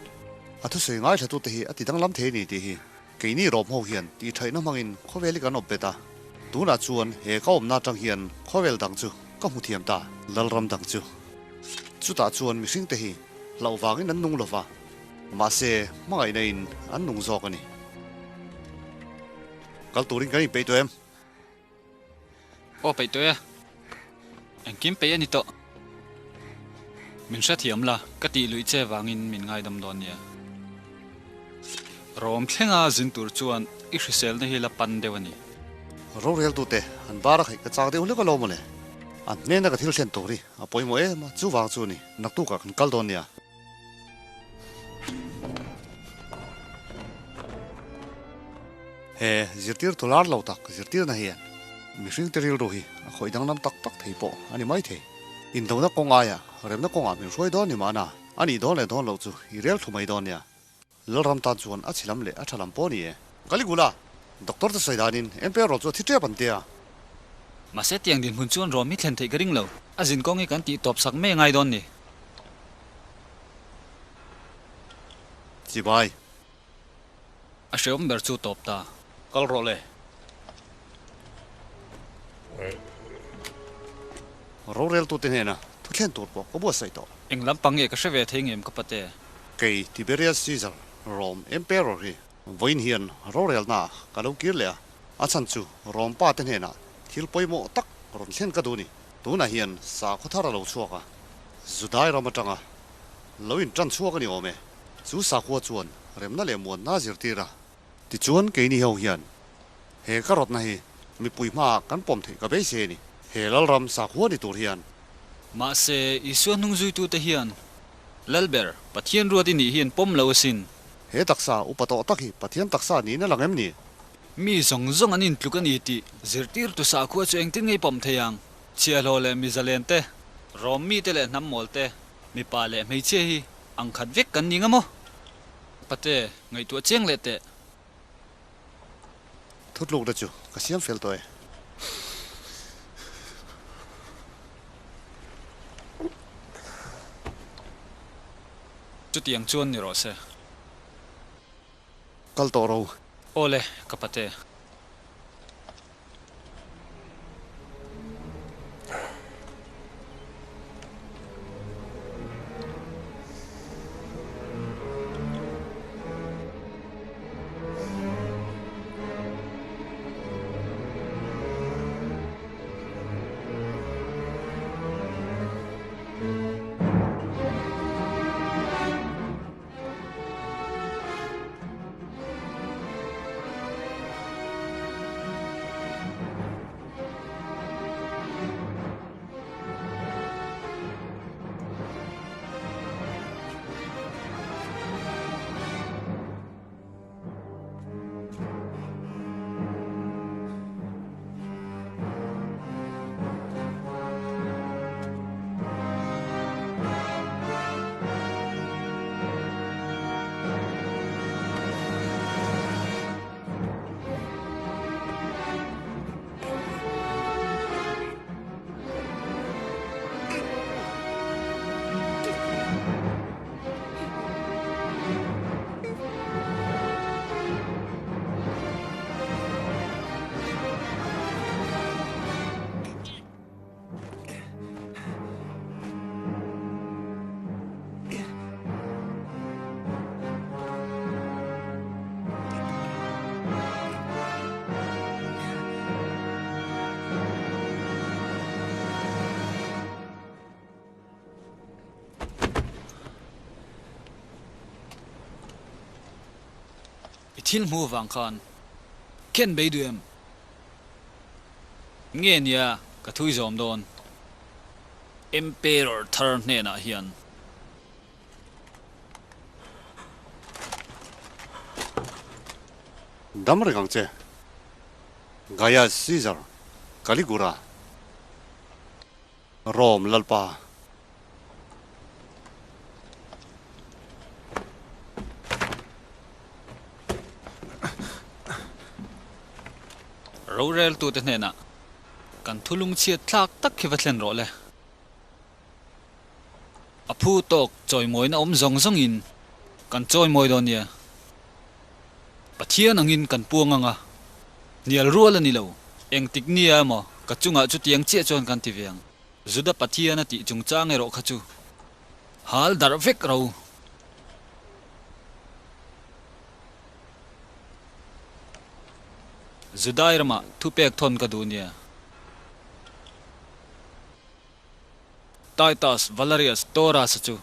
a thusawi ngaithlatute hi a ti danglam thei a ni tih hi. Keini Rom ho hian tihṭhaihna hmangin khawvel hi kan awp bet a, tunah chuan he ka awmna aṭang hian khawvel dang chu ka hmu thiam ta, Lalram dang chu. Chutah chuan mihringte hi hlauh vangin an nung lova, mahse hmangaihna in an nung zawk a ni. Kal turin kan inpeih tawh em? Aw peih tawh e. Engkim peih a ni tawh. Min hrethiam la, ka tih luih che vangin min ngaidam dawn nia. Rawm thlenga zin tur chuan i hriselna hi la pan deuh a ni. Roreltute an bar a khaih ka chak deuh hlek alawm mawle. An hnena ka thil thlen tur hi a pawimawh em a, chuvang chu ni naktukah kan kal dawn nia. He zirtir thu lar lo tak zirtirna hian mihringte rilru hi a khawih danglam tak tak thei pawh a ni mai thei. Indona kawng aia remna kawngah min hruai dawn ni mahna a nih dawn leh dawn loh chu i rel thu mai dawn nia. Lalram tan chuan a chhe lam leh a tha lam pawh a ni e. Caligula, Doctor te sawi danin Emperor chu a thi tep an tia. Mahse tiang dinhmun chuan rawm hi thlen theih ka ring lo. A zinkawng hi kan tih tawp sak mai a ngai dawn ni. Chibai. A hreawm ber chu tawp ta. Kal rawh le. Roreltute hnena thu thlen tur pawh ka buatsaih tawh. Eng lampang nge ka hre ve thei ngem ka pate? Kei Tiberius Caesar, Rome Emperor hi vawiin hian rorelnaah ka lo kir leh a, a chhan chu Rome pa te hnenah thil pawimawh tak rawn thlen ka duh ni. Tunah hian sakhaw thar a lo chhuak a, Judai ram atanga lo intan chhuak a ni awm e. Chu sakhua chuan remna leh muanna a zirtir a. Tichuan keini ho hian he ka rawtna hi mipui hmaah kan pawm theih ka beisei a ni. He Lalram sakhua ni tur hian. Mahse, Isua hnungzuitute hian Lalber, Pathian ruat i nih hi an pawm lo asin. He taksa upa tawh tak hi Pathian taksa niin a lang em ni? Mi zawng zawng an intluk a ni tih zirtirtu sakhua chu engtin nge i pawm thei ang? Chhiahhlawh leh mizalen te, Rom mite leh hnam mawl te, mipa leh hmeichhia hi ang khat vek kan ni nga maw? Pate, ngaihtuah chiang leh teh. Thutlukna chu ka siam fel tawh e. Chutiang chuan ni rawh se. Kal tawh ro. Awle, ka pate. I thil hmu vang khan ken bei duh em? Nge nia ka thui zawm dawn? Emperor thar hnenah hian. Dam reng ang che. Gaius Caesar Caligula Rome Lalpa. Roreltute hnenah kan thu lungchhiat thlak tak hi va thlen rawh le. A phu tawk chawimawina awm zawng zawngin kan chawimawi dawn nia. Pathian angin kan puang ang a, hnial rual a ni lo. Engtik nia emaw ka chungah chutiang chiah chuan kan ti ve ang. Juda Pathian a tih chungchang erawh kha chu hal darh vek ro. Judai ramah thupek thawn ka duh nia. Titus Valerius Taurus-a chu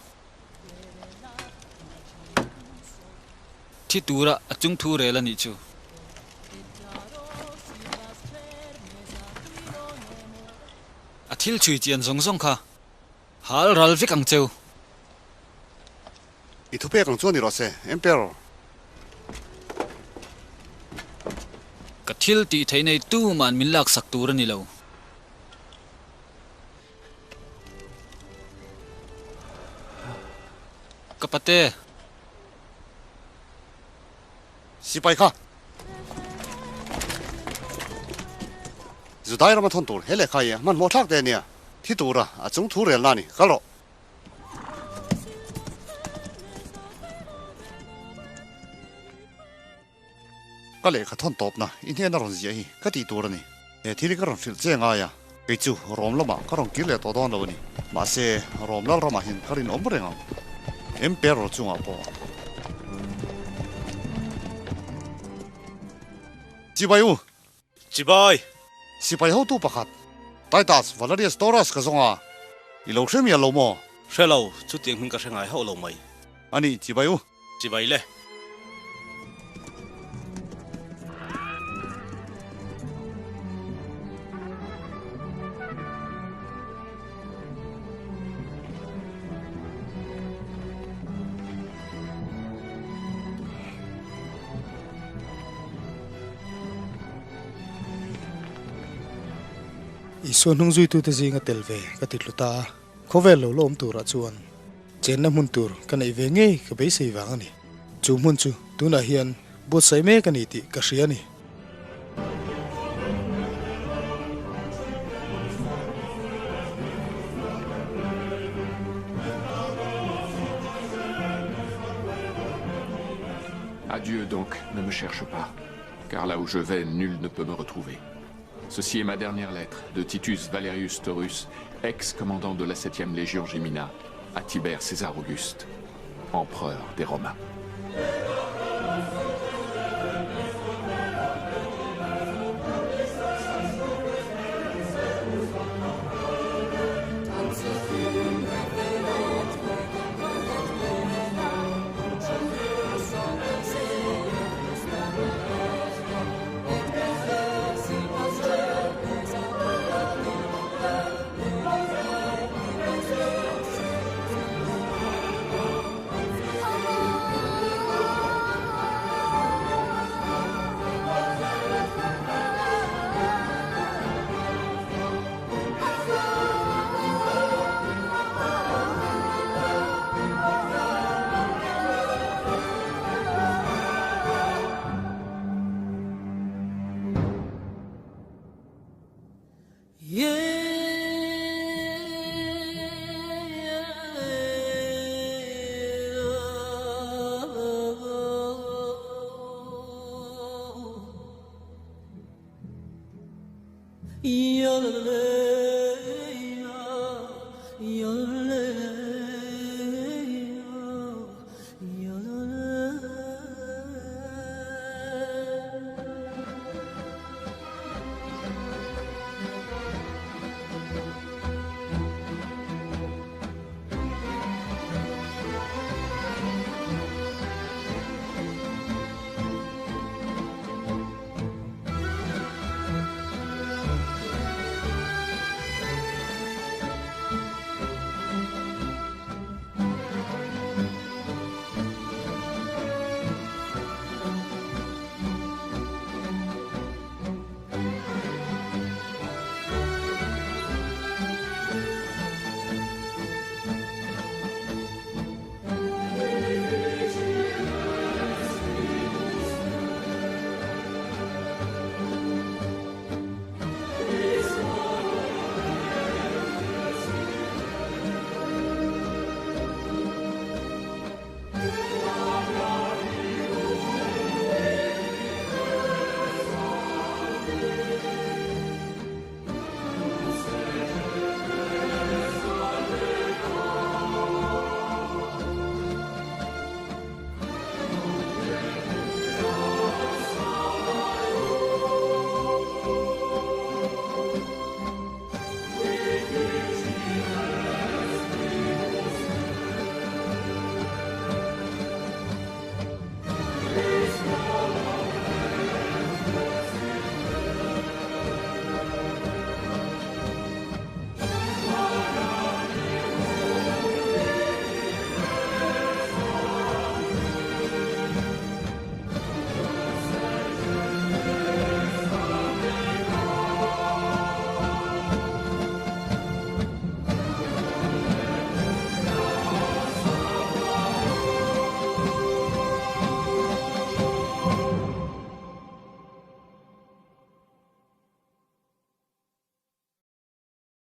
thi tura a chung thu rel a nih chu. A thil chhui chian zawng zawng kha hal ral vek ang cheu. I thupek ang chuan ni rawh se, Emperor. Ka thil tih theih nei tuman min laksak tur a ni lo. Ka pate. Sipai kha. Judai rama thawn tur he lehkha hi hmanhmawh thlak te ania. Thi tura a chung thu relna a ni. Kal rawh. Ka lehkha thawn tawpna i hnena rawn ziah hi ka tih tur a ni. He thil hi ka rawn hrilh che ngai a, kei chu Rom lamah ka rawn kir leh tawh dawn lo a ni. Mahse, Rom lal ramah hian ka rinawm reng ang. Emperor chungah pawh. Chibai u! Chibai! Sipai hotu pakhat, Titus Valerius Taurus ka zawng a, i lo hre mial lo maw? Hre lo, chutiang hming ka hre ngai hauh lo mai. A ni, chibai u. Chibai le. Isua hnung zuitute zinga tel ve ka ti tlu ta a, khawvel lo la awm turah chuan chenna hmun tur ka neih ve ngei ka beisei vang a ni. Chu hmun chu tunah hian buatsaih mek a ni tih ka hria a ni. Adieu donc, ne me cherche pas, car là où je vais, nul ne peut me retrouver. Ceci est ma dernière lettre de Titus Valerius Taurus, ex-commandant de la 7e Légion Gemina, à Tibère César Auguste, empereur des Romains.